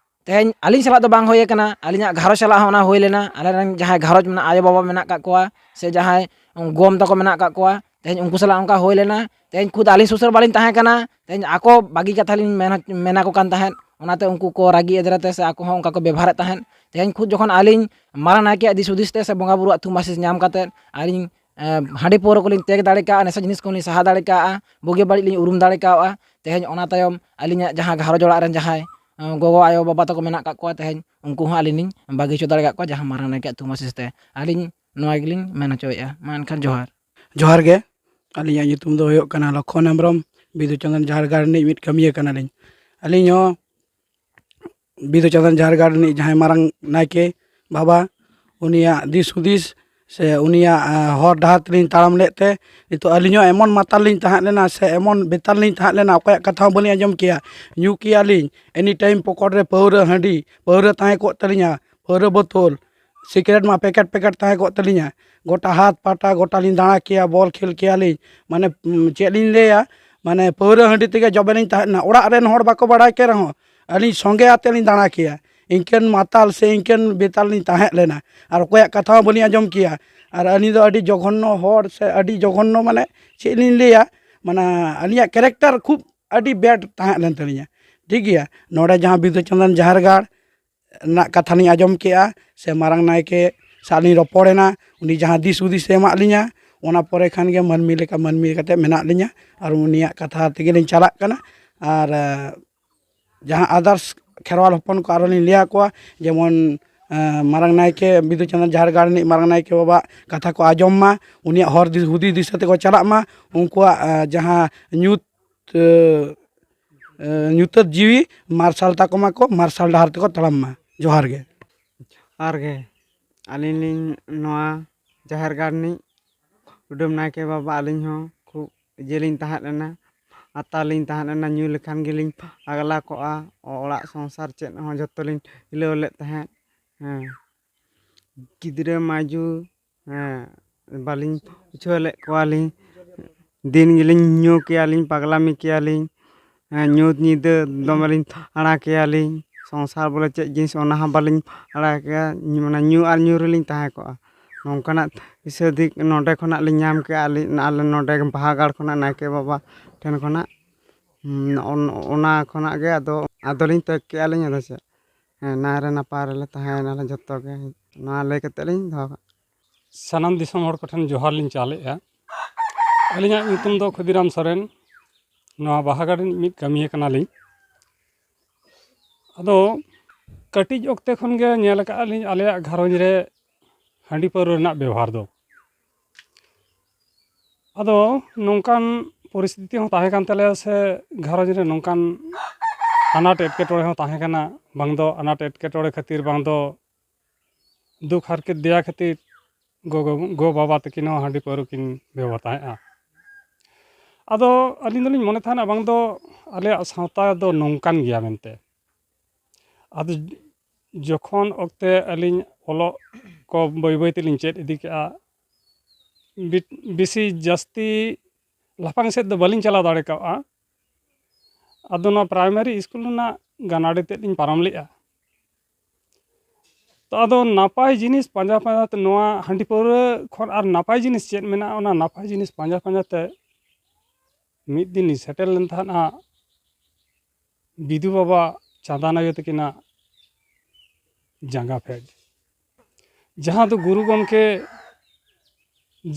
ᱛᱮᱦᱮᱧ ᱟᱹᱞᱤᱧ ᱥᱟᱞᱟᱜ ᱫᱚ ᱵᱟᱝ ᱦᱩᱭ ᱟᱠᱟᱱᱟ, ᱟᱹᱞᱤᱧᱟᱜ ᱜᱷᱟᱨᱚᱸᱡᱽ ᱥᱟᱞᱟᱜ ᱦᱚᱸ ᱚᱱᱟ ᱦᱩᱭ ᱞᱮᱱᱟ᱾ ᱟᱞᱮᱨᱮᱱ ᱡᱟᱦᱟᱸᱭ ᱜᱷᱟᱨᱚᱸᱡᱽ ᱢᱮᱱᱟᱜᱼᱟ, ᱟᱭᱳᱼᱵᱟᱵᱟ ᱢᱮᱱᱟᱜ ᱟᱠᱟᱫ ᱠᱚᱣᱟ ᱥᱮ ᱡᱟᱦᱟᱸᱭ ᱜᱚᱢ ᱛᱟᱠᱚ ᱢᱮᱱᱟᱜ ᱟᱠᱟᱫ ᱠᱚᱣᱟ, ᱛᱮᱦᱮᱧ ᱩᱱᱠᱩ ᱥᱟᱞᱟᱜ ᱚᱱᱠᱟ ᱦᱩᱭ ᱞᱮᱱᱟ᱾ ᱛᱮᱦᱮᱧ ᱠᱷᱩᱫ ᱟᱹᱞᱤᱧ ᱥᱩᱨ ᱥᱩᱨ ᱵᱟᱹᱞᱤᱧ ᱛᱟᱦᱮᱸ ᱠᱟᱱᱟ, ᱛᱮᱦᱮᱧ ᱟᱠᱚ ᱵᱟᱹᱜᱤ ᱠᱟᱛᱷᱟ ᱞᱤᱧ ᱢᱮᱱ, ᱢᱮᱱ ᱟᱠᱚ ᱠᱟᱱ ᱛᱟᱦᱮᱸᱫ, ᱚᱱᱟᱛᱮ ᱩᱱᱠᱩ ᱠᱚ ᱨᱟᱹᱜᱤ ᱮᱫᱽᱨᱮ ᱛᱮ ᱥᱮ ᱟᱠᱚ ᱦᱚᱸ ᱚᱱᱠᱟ ᱠᱚ ᱵᱮᱵᱚᱦᱟᱨᱮᱫ ᱛᱟᱦᱮᱸᱫ᱾ ᱛᱮᱦᱮᱧ ᱠᱷᱩᱫ ᱡᱚᱠᱷᱚᱱ ᱟᱹᱞᱤᱧ ᱢᱟᱨᱟᱝ ᱱᱟᱭᱠᱮᱭᱟᱜ ᱫᱤᱥ ᱦᱩᱫᱤᱥ ᱛᱮ ᱥᱮ ᱵᱚᱸᱜᱟ ᱵᱩᱨᱩᱣᱟᱜ ᱛᱷᱩᱢ ᱟᱥᱤᱥ ᱧᱟᱢ ᱠᱟᱛᱮᱫ ᱟᱹᱞᱤᱧ, ᱮᱸ, ᱦᱟᱺᱰᱤ ᱯᱟᱹᱣᱨᱟᱹ ᱠᱚᱞᱤᱧ ᱛᱮᱜ ᱫᱟᱲᱮ ᱠᱟᱜᱼᱟ, ᱱᱮᱥᱟ ᱡᱤᱱᱤᱥ ᱠᱚᱞᱤᱧ ᱥᱟᱦᱟ ᱫᱟᱲᱮ ᱠᱟᱜᱼᱟ, ᱵᱩᱜᱤ ᱵᱟᱹᱲᱤᱡ ᱞᱤᱧ ᱩᱨᱩᱢ ᱫᱟᱲᱮ ᱠᱟᱜᱼᱟ᱾ ᱛᱮᱦᱮᱧ ᱚᱱᱟ ᱛᱟᱭᱚᱢ ᱟᱹᱞᱤᱧᱟᱜ ᱡᱟᱦᱟᱸ ᱜᱷᱟᱨᱚᱸᱡᱽ ᱚᱲᱟᱜ ᱨᱮᱱ ᱡᱟᱦᱟᱸᱭ, ᱮᱸ, ᱜᱚᱜᱚ ᱟᱭᱳ ᱵᱟᱵᱟ ᱛᱟᱠᱚ ᱢᱮᱱᱟᱜ ᱟᱠᱟᱫ ᱠᱚᱣᱟ, ᱛᱮᱦᱮᱧ ᱩᱱᱠᱩ ᱦᱚᱸ ᱟᱹᱞᱤᱧ ᱞᱤᱧ ᱵᱟᱹᱜᱤ ᱦᱚᱪᱚ ᱫᱟᱲᱮ ᱟᱠᱟᱫ ᱠᱚᱣᱟ ᱡᱟᱦᱟᱸ ᱢᱟᱨᱟᱝ ᱱᱟᱭᱠᱮᱭᱟᱜ ᱛᱷᱩᱢ ᱟᱥᱤᱥ ᱛᱮ᱾ ᱟᱹᱞᱤᱧ ᱱᱚᱣᱟ ᱜᱮᱞᱤᱧ ᱢᱮᱱ ᱦᱚᱪᱚᱭᱮᱫᱼᱟ᱾ ᱢᱟ ᱮᱱᱠᱷᱟᱱ ᱡᱚᱦᱟᱨ᱾ ᱡᱚᱦᱟᱨ ᱜᱮ᱾ ᱟᱹᱞᱤᱧᱟᱜ ᱧᱩᱛᱩᱢ ᱫᱚ ᱦᱩᱭᱩᱜ ᱠᱟᱱᱟ ᱞᱚᱠᱠᱷᱚᱱ ᱦᱮᱢᱵᱨᱚᱢ, ᱵᱤᱫᱩ ᱪᱟᱸᱫᱟᱱ ᱡᱟᱦᱮᱨ ᱜᱟᱲ ᱨᱤᱱᱤᱡ ᱢᱤᱫ ᱠᱟᱹᱢᱤᱭᱟᱹ ᱠᱟᱱᱟᱞᱤᱧ᱾ ᱟᱹᱞᱤᱧ ᱦᱚᱸ ᱵᱤᱫᱩ ᱪᱟᱸᱫᱟᱱ ᱡᱟᱦᱮᱨ ᱜᱟᱲ ᱨᱤᱱᱤᱡ ᱡᱟᱦᱟᱸᱭ ᱢᱟᱨᱟᱝ ᱱᱟᱭᱠᱮ ᱵᱟᱵᱟ, ᱩᱱᱤᱭᱟᱜ ᱫᱤᱥ ᱦᱩᱫᱤᱥ ᱥᱮ ᱩᱱᱤᱭᱟᱜ, ᱟᱸ, ᱦᱚᱨ ᱰᱟᱦᱟᱨ ᱛᱮᱞᱤᱧ ᱛᱟᱲᱟᱢ ᱞᱮᱫ ᱛᱮ ᱱᱤᱛᱚᱜ ᱟᱹᱞᱤᱧ ᱦᱚᱸ ᱮᱢᱚᱱ ᱢᱟᱛᱟᱞ ᱞᱤᱧ ᱛᱟᱦᱮᱸ ᱞᱮᱱᱟ ᱥᱮ ᱮᱢᱚᱱ ᱵᱮᱛᱟᱞ ᱞᱤᱧ ᱛᱟᱦᱮᱸ ᱞᱮᱱᱟ, ᱚᱠᱚᱭᱟᱜ ᱠᱟᱛᱷᱟ ᱦᱚᱸ ᱵᱟᱹᱞᱤᱧ ᱟᱸᱡᱚᱢ ᱠᱮᱭᱟ᱾ ᱧᱩ ᱠᱮᱭᱟ ᱞᱤᱧ, any time ᱯᱚᱠᱚᱴ ᱨᱮ ᱯᱟᱹᱣᱨᱟᱹ ᱦᱟᱺᱰᱤ, ᱯᱟᱹᱣᱨᱟᱹ ᱛᱟᱦᱮᱸ ᱠᱚᱜ ᱛᱟᱹᱞᱤᱧᱟ, ᱯᱟᱹᱣᱨᱟᱹ ᱵᱳᱛᱳᱞ, ᱥᱤᱜᱟᱨᱮᱴ ᱢᱟ ᱯᱮᱠᱮᱴ ᱯᱮᱠᱮᱴ ᱛᱟᱦᱮᱸ ᱠᱚᱜ ᱛᱟᱹᱞᱤᱧᱟ᱾ ᱜᱚᱴᱟ ᱦᱟᱴ ᱯᱟᱛᱟ ᱜᱚᱴᱟ ᱞᱤᱧ ᱫᱟᱬᱟ ᱠᱮᱭᱟ, ᱵᱚᱞ ᱠᱷᱮᱞ ᱠᱮᱭᱟ ᱞᱤᱧ᱾ ᱢᱟᱱᱮ, ᱩᱸ, ᱪᱮᱫ ᱞᱤᱧ ᱞᱟᱹᱭᱟ, ᱢᱟᱱᱮ ᱯᱟᱹᱣᱨᱟᱹ ᱦᱟᱺᱰᱤ ᱛᱮᱜᱮ ᱡᱚᱵᱮ ᱞᱤᱧ ᱛᱟᱦᱮᱸ ᱞᱮᱱᱟ᱾ ᱚᱲᱟᱜ ᱨᱮᱱ ᱦᱚᱲ ᱵᱟᱠᱚ ᱵᱟᱲᱟᱭ ᱠᱮ ᱨᱮᱦᱚᱸ ᱟᱹᱞᱤᱧ ᱥᱚᱸᱜᱮ ᱟᱛᱮ ᱞᱤᱧ ᱫᱟᱬᱟ ᱠᱮᱭᱟ᱾ ᱤᱱᱠᱟᱹᱱ ᱢᱟᱛᱟᱞ ᱥᱮ ᱤᱱᱠᱟᱹᱱ ᱵᱮᱛᱟᱞ ᱞᱤᱧ ᱛᱟᱦᱮᱸ ᱞᱮᱱᱟ᱾ ᱟᱨ ᱚᱠᱚᱭᱟᱜ ᱠᱟᱛᱷᱟ ᱦᱚᱸ ᱵᱟᱹᱞᱤᱧ ᱟᱸᱡᱚᱢ ᱠᱮᱭᱟ᱾ ᱟᱨ ᱟᱹᱞᱤᱧ ᱫᱚ ᱟᱹᱰᱤ ᱡᱚᱜᱷᱚᱱᱱᱚ ᱦᱚᱲ ᱥᱮ ᱟᱹᱰᱤ ᱡᱚᱜᱷᱚᱱᱱᱚ, ᱢᱟᱱᱮ ᱪᱮᱫ ᱞᱤᱧ ᱞᱟᱹᱭᱟ, ᱢᱟᱱᱮ ᱟᱹᱞᱤᱧᱟᱜ ᱠᱮᱨᱮᱠᱴᱟᱨ ᱠᱷᱩᱵ ᱟᱹᱰᱤ ᱵᱮᱰ ᱛᱟᱦᱮᱸ ᱞᱮᱱ ᱛᱟᱹᱞᱤᱧᱟ᱾ ᱴᱷᱤᱠ ᱜᱮᱭᱟ, ᱱᱚᱰᱮ ᱡᱟᱦᱟᱸ ᱵᱤᱫᱩ ᱪᱟᱸᱫᱟᱱ ᱡᱟᱦᱮᱨ ᱜᱟᱲ ᱨᱮᱱᱟᱜ ᱠᱟᱛᱷᱟ ᱞᱤᱧ ᱟᱸᱡᱚᱢ ᱠᱮᱜᱼᱟ ᱥᱮ ᱢᱟᱨᱟᱝ ᱱᱟᱭᱠᱮ ᱥᱟᱶ ᱞᱤᱧ ᱨᱚᱯᱚᱲᱮᱱᱟ, ᱩᱱᱤ ᱡᱟᱦᱟᱸ ᱫᱤᱥ ᱦᱩᱫᱤᱥ ᱮ ᱮᱢᱟᱜ ᱞᱤᱧᱟ, ᱚᱱᱟ ᱯᱚᱨᱮ ᱠᱷᱟᱱ ᱜᱮ ᱢᱟᱹᱱᱢᱤ ᱞᱮᱠᱟ ᱢᱟᱹᱱᱢᱤ ᱠᱟᱛᱮ ᱢᱮᱱᱟᱜ ᱞᱤᱧᱟ᱾ ᱟᱨ ᱩᱱᱤᱭᱟᱜ ᱠᱟᱛᱷᱟ ᱛᱮᱜᱮ ᱞᱤᱧ ᱪᱟᱞᱟᱜ ᱠᱟᱱᱟ᱾ ᱟᱨ, ᱮ, ᱡᱟᱦᱟᱸ others ᱠᱷᱮᱨᱣᱟᱞ ᱦᱚᱯᱚᱱ ᱠᱚ ᱟᱨᱚ ᱞᱤᱧ ᱞᱟᱹᱭ ᱟᱠᱚᱣᱟ, ᱡᱮᱢᱚᱱ ᱮᱸ, ᱢᱟᱨᱟᱝ ᱱᱟᱭᱠᱮ ᱵᱤᱫᱩ ᱪᱟᱸᱫᱟᱱ ᱡᱟᱦᱮᱨ ᱜᱟᱲ ᱨᱤᱱᱤᱡ ᱢᱟᱨᱟᱝ ᱱᱟᱭᱠᱮ ᱵᱟᱵᱟᱣᱟᱜ ᱠᱟᱛᱷᱟ ᱠᱚ ᱟᱸᱡᱚᱢ ᱢᱟ, ᱩᱱᱤᱭᱟᱜ ᱦᱚᱨ ᱫᱤᱥ-, ᱦᱩᱫᱤᱥ ᱫᱤᱥᱟᱹ ᱛᱮᱠᱚ ᱪᱟᱞᱟᱜ ᱢᱟ, ᱩᱱᱠᱩᱣᱟᱜ, ᱮᱸ, ᱡᱟᱦᱟᱸ ᱧᱩᱛ, ᱮᱸ, ᱮᱸ, ᱧᱩᱛᱟᱹᱛ ᱡᱤᱣᱤ ᱢᱟᱨᱥᱟᱞ ᱛᱟᱠᱚ ᱢᱟᱠᱚ, ᱢᱟᱨᱥᱟᱞ ᱰᱟᱦᱟᱨ ᱛᱮᱠᱚ ᱛᱟᱲᱟᱢ ᱢᱟ᱾ ᱡᱚᱦᱟᱨ ᱜᱮ᱾ ᱟᱨ ᱜᱮ ᱟᱹᱞᱤᱧ ᱞᱤᱧ ᱱᱚᱣᱟ ᱡᱟᱦᱮᱨ ᱜᱟᱲ ᱨᱤᱱᱤᱡ ᱠᱩᱰᱟᱹᱢ ᱱᱟᱭᱠᱮ ᱵᱟᱵᱟ, ᱟᱹᱞᱤᱧ ᱦᱚᱸ ᱠᱷᱩᱵ ᱤᱭᱟᱹ ᱞᱤᱧ ᱛᱟᱦᱮᱸ ᱞᱮᱱᱟ, ᱟᱛᱟ ᱞᱤᱧ ᱛᱟᱦᱮᱸ ᱞᱮᱱᱟ, ᱧᱩ ᱞᱮᱠᱷᱟᱱ ᱜᱮᱞᱤᱧ ᱯᱟᱜᱽᱞᱟ ᱠᱚᱜᱼᱟ᱾ ᱚᱲᱟᱜ ᱥᱚᱝᱥᱟᱨ ᱪᱮᱫ ᱦᱚᱸ ᱡᱷᱚᱛᱚ ᱞᱤᱧ ᱦᱤᱞᱟᱹᱣ ᱞᱮᱫ ᱛᱟᱦᱮᱸᱫ᱾ ᱦᱮᱸ, ᱜᱤᱫᱽᱨᱟᱹ ᱢᱟᱹᱭᱡᱩ, ᱦᱮᱸ, ᱵᱟᱹᱞᱤᱧ ᱵᱩᱡᱷᱟᱹᱣ ᱞᱮᱫ ᱠᱚᱣᱟᱞᱤᱧ᱾ ᱫᱤᱱ ᱜᱮᱞᱤᱧ ᱧᱩ ᱠᱮᱭᱟᱞᱤᱧ, ᱯᱟᱜᱽᱞᱟᱢᱤ ᱠᱮᱭᱟᱞᱤᱧ᱾ ᱦᱮᱸ, ᱧᱩᱛ ᱧᱤᱫᱟᱹ ᱫᱚᱢᱮᱞᱤᱧ ᱟᱲᱟ ᱠᱮᱭᱟᱞᱤᱧ᱾ ᱥᱚᱝᱥᱟᱨ ᱵᱚᱞᱮ ᱪᱮᱫ ᱡᱤᱱᱤᱥ, ᱚᱱᱟ ᱦᱚᱸ ᱵᱟᱹᱞᱤᱧ ᱵᱟᱲᱟᱭ ᱠᱮᱭᱟ᱾ ᱧᱩ-, ᱢᱟᱱᱮ ᱧᱩ ᱟᱨ ᱧᱩ ᱨᱮᱞᱤᱧ ᱛᱟᱦᱮᱸ ᱠᱚᱜᱼᱟ᱾ ᱱᱚᱝᱠᱟᱱᱟᱜ ᱫᱤᱥᱟᱹ ᱫᱤᱠ ᱱᱚᱰᱮ ᱠᱷᱚᱱᱟᱜ ᱞᱤᱧ ᱧᱟᱢ ᱠᱮᱜᱼᱟ, ᱟᱹᱞᱤᱧ, ᱟᱞᱮ ᱱᱚᱰᱮ ᱵᱟᱦᱟᱜᱟᱲ ᱠᱷᱚᱱᱟᱜ ᱱᱟᱭᱠᱮ ᱵᱟᱵᱟ ᱴᱷᱮᱱ ᱠᱷᱚᱱᱟᱜ᱾ ᱦᱩᱸ, ᱚᱱ-, ᱚᱱᱟ ᱠᱷᱚᱱᱟᱜ ᱜᱮ ᱟᱫᱚ, ᱟᱫᱚᱞᱤᱧ ᱛᱟᱹᱜ ᱠᱮᱜᱼᱟ ᱞᱤᱧ, ᱟᱫᱚ ᱪᱮᱫ? ᱦᱮᱸ, ᱱᱟᱭ ᱨᱮ ᱱᱟᱯᱟᱭ ᱨᱮᱞᱮ ᱛᱟᱦᱮᱸᱭᱮᱱᱟᱞᱮ ᱡᱷᱚᱛᱚ ᱜᱮ᱾ ᱱᱚᱣᱟ ᱞᱟᱹᱭ ᱠᱟᱛᱮᱫ ᱞᱤᱧ ᱫᱚᱦᱚ ᱠᱟᱜ᱾ ᱥᱟᱱᱟᱢ ᱫᱤᱥᱚᱢ ᱦᱚᱲ ᱠᱚᱴᱷᱮᱱ ᱡᱚᱦᱟᱨ ᱞᱤᱧ ᱪᱟᱞᱮᱜᱼᱟ᱾ ᱟᱹᱞᱤᱧᱟᱜ ᱧᱩᱛᱩᱢ ᱫᱚ ᱠᱷᱩᱫᱤᱨᱟᱢ ᱥᱚᱨᱮᱱ᱾ ᱱᱚᱣᱟ ᱵᱟᱦᱟᱜᱟᱲ ᱨᱤᱱᱤᱡ ᱢᱤᱫ ᱠᱟᱹᱢᱤᱭᱟᱹ ᱠᱟᱱᱟᱞᱤᱧ᱾ ᱟᱫᱚ ᱠᱟᱹᱴᱤᱡ ᱚᱠᱛᱮ ᱠᱷᱚᱱ ᱜᱮ ᱧᱮᱞ ᱟᱠᱟᱫᱼᱟ ᱞᱤᱧ ᱟᱞᱮᱭᱟᱜ ᱜᱷᱟᱨᱚᱸᱡᱽ ᱨᱮ ᱦᱟᱺᱰᱤ ᱯᱟᱹᱣᱨᱟᱹ ᱨᱮᱱᱟᱜ ᱵᱮᱵᱚᱦᱟᱨ ᱫᱚ᱾ ᱟᱫᱚ ᱱᱚᱝᱠᱟᱱ ᱯᱚᱨᱤᱥᱛᱷᱤᱛᱤ ᱦᱚᱸ ᱛᱟᱦᱮᱸ ᱠᱟᱱ ᱛᱟᱞᱮᱭᱟ ᱥᱮ ᱜᱷᱟᱨᱚᱸᱡᱽ ᱨᱮ ᱱᱚᱝᱠᱟᱱ ᱟᱱᱟᱴ ᱮᱴᱠᱮᱴᱚᱬᱮ ᱦᱚᱸ ᱛᱟᱦᱮᱸ ᱠᱟᱱᱟ, ᱵᱟᱝ ᱫᱚ ᱟᱱᱟᱴ ᱮᱴᱠᱮᱴᱚᱬᱮ ᱠᱷᱟᱹᱛᱤᱨ, ᱵᱟᱝ ᱫᱚ ᱫᱩᱠ ᱦᱟᱨᱠᱮᱛ ᱫᱮᱭᱟ ᱠᱷᱟᱹᱛᱤᱨ ᱜᱚᱜᱚ, ᱜᱚ ᱵᱟᱵᱟ ᱛᱟᱹᱠᱤᱱ ᱦᱚᱸ ᱦᱟᱺᱰᱤ ᱯᱟᱹᱣᱨᱟᱹ ᱠᱤᱱ ᱵᱮᱵᱚᱦᱟᱨ ᱛᱟᱦᱮᱸᱫᱼᱟ᱾ ᱟᱫᱚ ᱟᱹᱞᱤᱧ ᱫᱚᱞᱤᱧ ᱢᱚᱱᱮ ᱛᱟᱦᱮᱱᱟ ᱵᱟᱝ ᱫᱚ ᱟᱞᱮᱭᱟᱜ ᱥᱟᱶᱛᱟ ᱫᱚ ᱱᱚᱝᱠᱟᱱ ᱜᱮᱭᱟ ᱢᱮᱱᱛᱮ᱾ ᱟᱫᱚ ᱡᱚᱠᱷᱚᱱ ᱚᱠᱛᱮ ᱟᱹᱞᱤᱧ ᱚᱞᱚᱜ ᱠᱚ ᱵᱟᱹᱭ ᱵᱟᱹᱭ ᱛᱮᱞᱤᱧ ᱪᱮᱫ ᱤᱫᱤ ᱠᱮᱜᱼᱟ, ᱵᱤ-, ᱵᱮᱥᱤ ᱡᱟᱹᱥᱛᱤ ᱞᱟᱯᱷᱟᱝ ᱥᱮᱫ ᱫᱚ ᱵᱟᱹᱞᱤᱧ ᱪᱟᱞᱟᱣ ᱫᱟᱲᱮ ᱠᱟᱣᱜᱼᱟ᱾ ᱟᱫᱚ ᱱᱚᱣᱟ ᱯᱨᱟᱭᱢᱟᱨᱤ ᱥᱠᱩᱞ ᱨᱮᱱᱟᱜ ᱜᱟᱱᱟᱰᱤ ᱛᱮᱫ ᱞᱤᱧ ᱯᱟᱨᱚᱢ ᱞᱮᱜᱼᱟ᱾ ᱛᱚ ᱟᱫᱚ ᱱᱟᱯᱟᱭ ᱡᱤᱱᱤᱥ ᱯᱟᱸᱡᱟ ᱯᱟᱸᱡᱟ ᱛᱮ, ᱱᱚᱣᱟ ᱦᱟᱺᱰᱤ ᱯᱟᱹᱣᱨᱟᱹ ᱠᱷᱚᱱ ᱟᱨ ᱱᱟᱯᱟᱭ ᱡᱤᱱᱤᱥ ᱪᱮᱫ ᱢᱮᱱᱟᱜᱼᱟ, ᱚᱱᱟ ᱱᱟᱯᱟᱭ ᱡᱤᱱᱤᱥ ᱯᱟᱸᱡᱟ ᱯᱟᱸᱡᱟ ᱛᱮ ᱢᱤᱫ ᱫᱤᱱ ᱞᱤᱧ ᱥᱮᱴᱮᱨ ᱞᱮᱱ ᱛᱟᱦᱮᱸᱫᱼᱟ ᱵᱤᱫᱩ ᱵᱟᱵᱟ ᱪᱟᱸᱫᱟᱱ ᱟᱭᱳ ᱛᱟᱹᱠᱤᱱᱟᱜ ᱡᱟᱸᱜᱟ ᱯᱷᱮᱰ, ᱡᱟᱦᱟᱸ ᱫᱚ ᱜᱩᱨᱩ ᱜᱚᱢᱠᱮ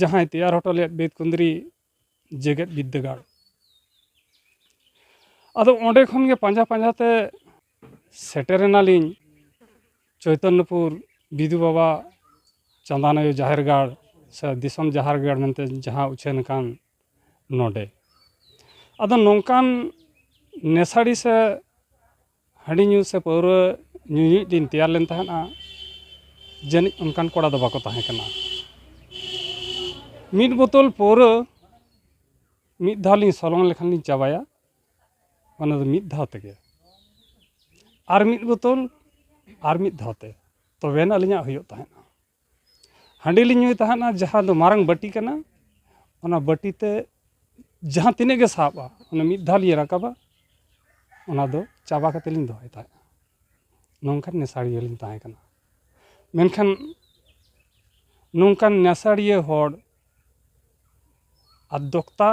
ᱡᱟᱦᱟᱸᱭ ᱛᱮᱭᱟᱨ ᱦᱚᱴᱚ ᱞᱮᱫ ᱵᱮᱛᱠᱩᱸᱫᱽᱨᱤ ᱡᱮᱜᱮᱛ ᱵᱤᱫᱽᱫᱟᱹᱜᱟᱲ᱾ ᱟᱫᱚ ᱚᱸᱰᱮ ᱠᱷᱚᱱ ᱜᱮ ᱯᱟᱸᱡᱟ ᱯᱟᱸᱡᱟ ᱛᱮ ᱥᱮᱴᱮᱨ ᱮᱱᱟᱞᱤᱧ ᱪᱳᱭᱛᱚᱱᱱᱚᱯᱩᱨ ᱵᱤᱫᱩ ᱵᱟᱵᱟ ᱪᱟᱸᱫᱟᱱ ᱟᱭᱳ ᱡᱟᱦᱮᱨ ᱜᱟᱲ ᱥᱮ ᱫᱤᱥᱚᱢ ᱡᱟᱦᱮᱨ ᱜᱟᱲ ᱢᱮᱱᱛᱮ ᱡᱟᱦᱟᱸ ᱩᱪᱷᱟᱹᱱ ᱟᱠᱟᱱ ᱱᱚᱰᱮ᱾ ᱟᱫᱚ ᱱᱚᱝᱠᱟᱱ ᱱᱮᱥᱟᱲᱤ ᱥᱮ ᱦᱟᱺᱰᱤ ᱧᱩ ᱥᱮ ᱯᱟᱹᱣᱨᱟᱹ ᱧᱩᱧᱩᱤᱡ ᱞᱤᱧ ᱛᱮᱭᱟᱨ ᱞᱮᱱ ᱛᱟᱦᱮᱸᱫᱼᱟ, ᱡᱟᱹᱱᱤᱡ ᱚᱱᱠᱟᱱ ᱠᱚᱲᱟ ᱫᱚ ᱵᱟᱠᱚ ᱛᱟᱦᱮᱸ ᱠᱟᱱᱟ᱾ ᱢᱤᱫ ᱵᱳᱛᱚᱞ ᱯᱟᱹᱣᱨᱟᱹ ᱢᱤᱫ ᱫᱷᱟᱣ ᱞᱤᱧ ᱥᱚᱞᱚᱝ ᱞᱮᱠᱷᱟᱱ ᱞᱤᱧ ᱪᱟᱵᱟᱭᱟ, ᱚᱱᱟ ᱫᱚ ᱢᱤᱫ ᱫᱷᱟᱣ ᱛᱮᱜᱮ᱾ ᱟᱨ ᱢᱤᱫ ᱵᱳᱛᱚᱞ, ᱟᱨ ᱢᱤᱫ ᱫᱷᱟᱣ ᱛᱮ, ᱛᱚᱵᱮᱱ ᱟᱹᱞᱤᱧᱟᱜ ᱦᱩᱭᱩᱜ ᱛᱟᱦᱮᱸᱫᱼᱟ᱾ ᱦᱟᱺᱰᱤ ᱞᱤᱧ ᱧᱩᱭ ᱛᱟᱦᱮᱸᱫᱼᱟ, ᱡᱟᱦᱟᱸ ᱫᱚ ᱢᱟᱨᱟᱝ ᱵᱟᱹᱴᱤ ᱠᱟᱱᱟ, ᱚᱱᱟ ᱵᱟᱹᱴᱤ ᱛᱮ ᱡᱟᱦᱟᱸ ᱛᱤᱱᱟᱹᱜ ᱜᱮ ᱥᱟᱵᱼᱟ, ᱚᱱᱟ ᱢᱤᱫ ᱫᱷᱟᱣ ᱞᱤᱧ ᱨᱟᱠᱟᱵᱟ, ᱚᱱᱟ ᱫᱚ ᱪᱟᱵᱟ ᱠᱟᱛᱮ ᱞᱤᱧ ᱫᱚᱦᱚᱭ ᱛᱟᱦᱮᱸᱫᱼᱟ᱾ ᱱᱚᱝᱠᱟᱱ ᱱᱮᱥᱟᱲᱤᱭᱟᱹ ᱞᱤᱧ ᱛᱟᱦᱮᱸ ᱠᱟᱱᱟ᱾ ᱢᱮᱱᱠᱷᱟᱱ ᱱᱚᱝᱠᱟᱱ ᱱᱮᱥᱟᱲᱤᱭᱟᱹ ᱦᱚᱲ ᱟᱨ ᱫᱚᱠᱛᱟ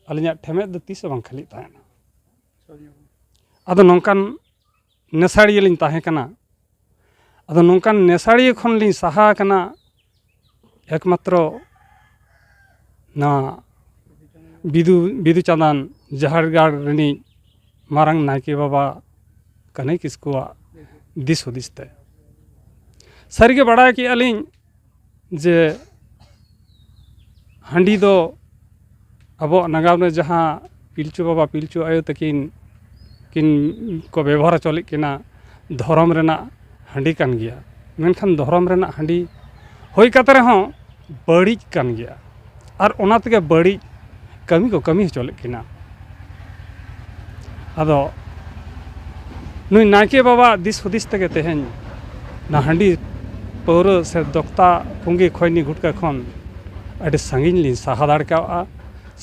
ᱟᱹᱞᱤᱧᱟᱜ ᱴᱷᱮᱢᱮᱫ ᱫᱚ ᱛᱤᱥ ᱦᱚᱸ ᱵᱟᱝ ᱠᱷᱟᱹᱞᱤᱜ ᱛᱟᱦᱮᱸᱱᱟ᱾ ᱟᱫᱚ ᱱᱚᱝᱠᱟᱱ ᱱᱮᱥᱟᱲᱤᱭᱟᱹ ᱞᱤᱧ ᱛᱟᱦᱮᱸ ᱠᱟᱱᱟ᱾ ᱟᱫᱚ ᱱᱚᱝᱠᱟᱱ ᱱᱮᱥᱟᱲᱤᱭᱟᱹ ᱠᱷᱚᱱ ᱞᱤᱧ ᱥᱟᱦᱟ ᱟᱠᱟᱱᱟ ᱮᱠᱢᱟᱛᱨᱚ ᱱᱚᱣᱟ ᱵᱤᱫᱩ, ᱵᱤᱫᱩ ᱪᱟᱸᱫᱟᱱ ᱡᱟᱦᱮᱨ ᱜᱟᱲ ᱨᱤᱱᱤᱡ ᱢᱟᱨᱟᱝ ᱱᱟᱭᱠᱮ ᱵᱟᱵᱟ ᱠᱟᱹᱱᱟᱹᱭ ᱠᱤᱥᱠᱩᱣᱟᱜ ᱫᱤᱥ ᱦᱩᱫᱤᱥ ᱛᱮ᱾ ᱥᱟᱹᱨᱤᱜᱮ ᱵᱟᱲᱟᱭ ᱠᱮᱜᱼᱟ ᱞᱤᱧ ᱡᱮ ᱦᱟᱺᱰᱤ ᱫᱚ ᱟᱵᱚᱣᱟᱜ ᱱᱟᱜᱟᱢ ᱨᱮ ᱡᱟᱦᱟᱸ ᱯᱤᱞᱪᱩ ᱵᱟᱵᱟ ᱯᱤᱞᱪᱩ ᱟᱭᱳ ᱛᱟᱹᱠᱤᱱ ᱠᱤᱱ ᱠᱚ ᱵᱮᱵᱚᱦᱟᱨ ᱦᱚᱪᱚ ᱞᱮᱫ ᱠᱤᱱᱟ, ᱫᱷᱚᱨᱚᱢ ᱨᱮᱱᱟᱜ ᱦᱟᱺᱰᱤ ᱠᱟᱱ ᱜᱮᱭᱟ᱾ ᱢᱮᱱᱠᱷᱟᱱ ᱫᱷᱚᱨᱚᱢ ᱨᱮᱱᱟᱜ ᱦᱟᱺᱰᱤ ᱦᱩᱭ ᱠᱟᱛᱮ ᱨᱮᱦᱚᱸ ᱵᱟᱹᱲᱤᱡ ᱠᱟᱱ ᱜᱮᱭᱟ, ᱟᱨ ᱚᱱᱟ ᱛᱮᱜᱮ ᱵᱟᱹᱲᱤᱡ ᱠᱟᱹᱢᱤ ᱠᱚ ᱠᱟᱹᱢᱤ ᱦᱚᱪᱚ ᱞᱮᱫ ᱠᱤᱱᱟ᱾ ᱟᱫᱚ ᱱᱩᱭ ᱱᱟᱭᱠᱮ ᱵᱟᱵᱟ ᱫᱤᱥ ᱦᱩᱫᱤᱥ ᱛᱮᱜᱮ ᱛᱮᱦᱮᱧ ᱱᱟ ᱦᱟᱺᱰᱤ ᱯᱟᱹᱣᱨᱟᱹ ᱥᱮ ᱫᱚᱠᱛᱟ ᱯᱩᱸᱜᱤ ᱠᱷᱚᱭᱱᱤ ᱜᱷᱩᱴᱠᱟᱹ ᱠᱷᱚᱱ ᱟᱹᱰᱤ ᱥᱟᱺᱜᱤᱧ ᱞᱤᱧ ᱥᱟᱦᱟ ᱫᱟᱲᱮ ᱠᱟᱣᱜᱼᱟ,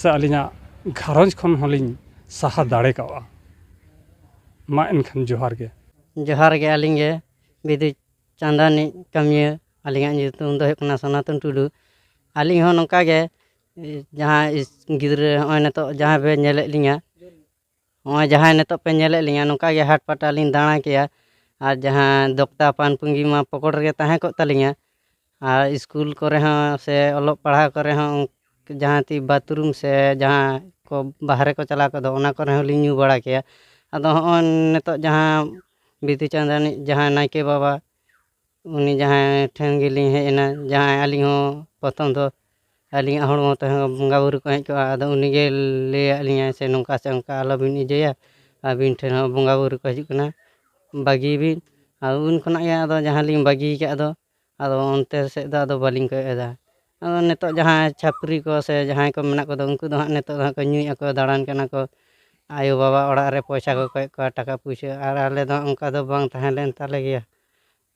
ᱥᱮ ᱟᱹᱞᱤᱧᱟᱜ ᱜᱷᱟᱨᱚᱸᱡᱽ ᱠᱷᱚᱱ ᱦᱚᱸᱞᱤᱧ ᱥᱟᱦᱟ ᱫᱟᱲᱮ ᱠᱟᱣᱜᱼᱟ᱾ ᱢᱟ ᱮᱱᱠᱷᱟᱱ ᱡᱚᱦᱟᱨ ᱜᱮ᱾ ᱡᱚᱦᱟᱨ ᱜᱮ, ᱟᱹᱞᱤᱧ ᱜᱮ ᱵᱤᱫᱩ ᱪᱟᱸᱫᱟᱱᱤᱡ ᱠᱟᱹᱢᱤᱭᱟᱹ᱾ ᱟᱹᱞᱤᱧᱟᱜ ᱧᱩᱛᱩᱢ ᱫᱚ ᱦᱩᱭᱩᱜ ᱠᱟᱱᱟ ᱥᱚᱱᱟᱛᱚᱱ ᱴᱩᱰᱩ᱾ ᱟᱹᱞᱤᱧ ᱦᱚᱸ ᱱᱚᱝᱠᱟ ᱜᱮ, ᱡᱟᱦᱟᱸ ᱤᱥ-, ᱜᱤᱫᱽᱨᱟᱹ ᱦᱚᱸᱜᱼᱚᱭ ᱱᱤᱛᱚᱜ ᱡᱟᱦᱟᱸ ᱵᱮᱱ ᱧᱮᱞᱮᱫ ᱞᱤᱧᱟ, ᱱᱚᱜᱼᱚᱭ ᱡᱟᱦᱟᱸᱭ ᱱᱤᱛᱚᱜ ᱯᱮ ᱧᱮᱞᱮᱫ ᱞᱤᱧᱟ, ᱱᱚᱝᱠᱟ ᱜᱮ ᱦᱟᱴ ᱯᱟᱴᱟ ᱞᱤᱧ ᱫᱟᱬᱟ ᱠᱮᱭᱟ᱾ ᱟᱨ ᱡᱟᱦᱟᱸ ᱫᱚᱠᱛᱟ ᱯᱟᱱ ᱯᱩᱸᱜᱤ ᱢᱟ ᱯᱚᱠᱚᱴ ᱨᱮᱜᱮ ᱛᱟᱦᱮᱸ ᱠᱚᱜ ᱛᱟᱹᱞᱤᱧᱟ᱾ ᱟᱨ ᱤᱥᱠᱩᱞ ᱠᱚᱨᱮ ᱦᱚᱸ ᱥᱮ ᱚᱞᱚᱜ ᱯᱟᱲᱦᱟᱣ ᱠᱚᱨᱮ ᱦᱚᱸ ᱡᱟᱦᱟᱸ ᱛᱤ ᱵᱟᱛᱷᱨᱩᱢ ᱥᱮ ᱡᱟᱦᱟᱸ ᱠᱚ ᱵᱟᱦᱨᱮ ᱠᱚ ᱪᱟᱞᱟᱣ ᱠᱚᱜ ᱫᱚ, ᱚᱱᱟ ᱠᱚᱨᱮ ᱦᱚᱸᱞᱤᱧ ᱧᱩ ᱵᱟᱲᱟ ᱠᱮᱭᱟ᱾ ᱟᱫᱚ ᱦᱚᱸᱜᱼᱚᱭ ᱱᱤᱛᱚᱜ ᱡᱟᱦᱟᱸ ᱵᱤᱫᱩ ᱪᱟᱸᱫᱟᱱᱤᱡ ᱡᱟᱦᱟᱸ ᱱᱟᱭᱠᱮ ᱵᱟᱵᱟ ᱩᱱᱤ ᱡᱟᱦᱟᱸᱭ ᱴᱷᱮᱱ ᱜᱮᱞᱤᱧ ᱦᱮᱡ ᱮᱱᱟ, ᱡᱟᱦᱟᱸᱭ ᱟᱹᱞᱤᱧ ᱦᱚᱸ ᱯᱨᱚᱛᱷᱚᱢ ᱫᱚ ᱟᱹᱞᱤᱧᱟᱜ ᱦᱚᱲᱢᱚ ᱛᱮᱦᱚᱸ ᱵᱚᱸᱜᱟ ᱵᱩᱨᱩ ᱠᱚ ᱦᱮᱡ ᱠᱚᱜᱼᱟ, ᱟᱫᱚ ᱩᱱᱤ ᱜᱮ ᱞᱟᱹᱭᱟᱫ ᱞᱤᱧᱟᱭ ᱥᱮ, "ᱱᱚᱝᱠᱟ ᱥᱮ ᱚᱱᱠᱟ ᱟᱞᱚᱵᱤᱱ ᱤᱭᱟᱹᱭᱟ, ᱟᱹᱵᱤᱱ ᱴᱷᱮᱱ ᱦᱚᱸ ᱵᱚᱸᱜᱟ ᱵᱩᱨᱩ ᱠᱚ ᱦᱤᱡᱩᱜ ᱠᱟᱱᱟ, ᱵᱟᱹᱜᱤᱭ ᱵᱤᱱ᱾" ᱟᱨ ᱩᱱ ᱠᱷᱚᱱᱟᱜ ᱜᱮ ᱟᱫᱚ ᱡᱟᱦᱟᱸ ᱞᱤᱧ ᱵᱟᱹᱜᱤ ᱟᱠᱟᱫ ᱫᱚ, ᱟᱫᱚ ᱚᱱᱛᱮ ᱥᱮᱫ ᱫᱚ ᱟᱫᱚ ᱵᱟᱹᱞᱤᱧ ᱠᱚᱭᱚᱜ ᱮᱫᱟ᱾ ᱟᱫᱚ ᱱᱤᱛᱚᱜ ᱡᱟᱦᱟᱸᱭ ᱪᱷᱟᱹᱯᱨᱤ ᱠᱚ ᱥᱮ ᱡᱟᱦᱟᱸᱭ ᱠᱚ ᱢᱮᱱᱟᱜ ᱠᱚᱫᱚ, ᱩᱱᱠᱩ ᱫᱚ ᱦᱟᱸᱜ ᱱᱤᱛᱚᱜ ᱫᱚ ᱦᱟᱸᱜ ᱠᱚ ᱧᱩᱭᱮᱫᱼᱟ ᱠᱚ, ᱫᱟᱬᱟᱱ ᱠᱟᱱᱟ ᱠᱚ, ᱟᱭᱳᱼᱵᱟᱵᱟ ᱚᱲᱟᱜ ᱨᱮ ᱯᱚᱭᱥᱟ ᱠᱚ ᱠᱚᱭᱮᱫ ᱠᱚᱣᱟ, ᱴᱟᱠᱟ ᱯᱩᱭᱥᱟᱹ, ᱟᱨ ᱟᱞᱮ ᱫᱚ ᱚᱱᱠᱟ ᱫᱚ ᱵᱟᱝ ᱛᱟᱦᱮᱸ ᱞᱮᱱ ᱛᱟᱞᱮ ᱜᱮᱭᱟ᱾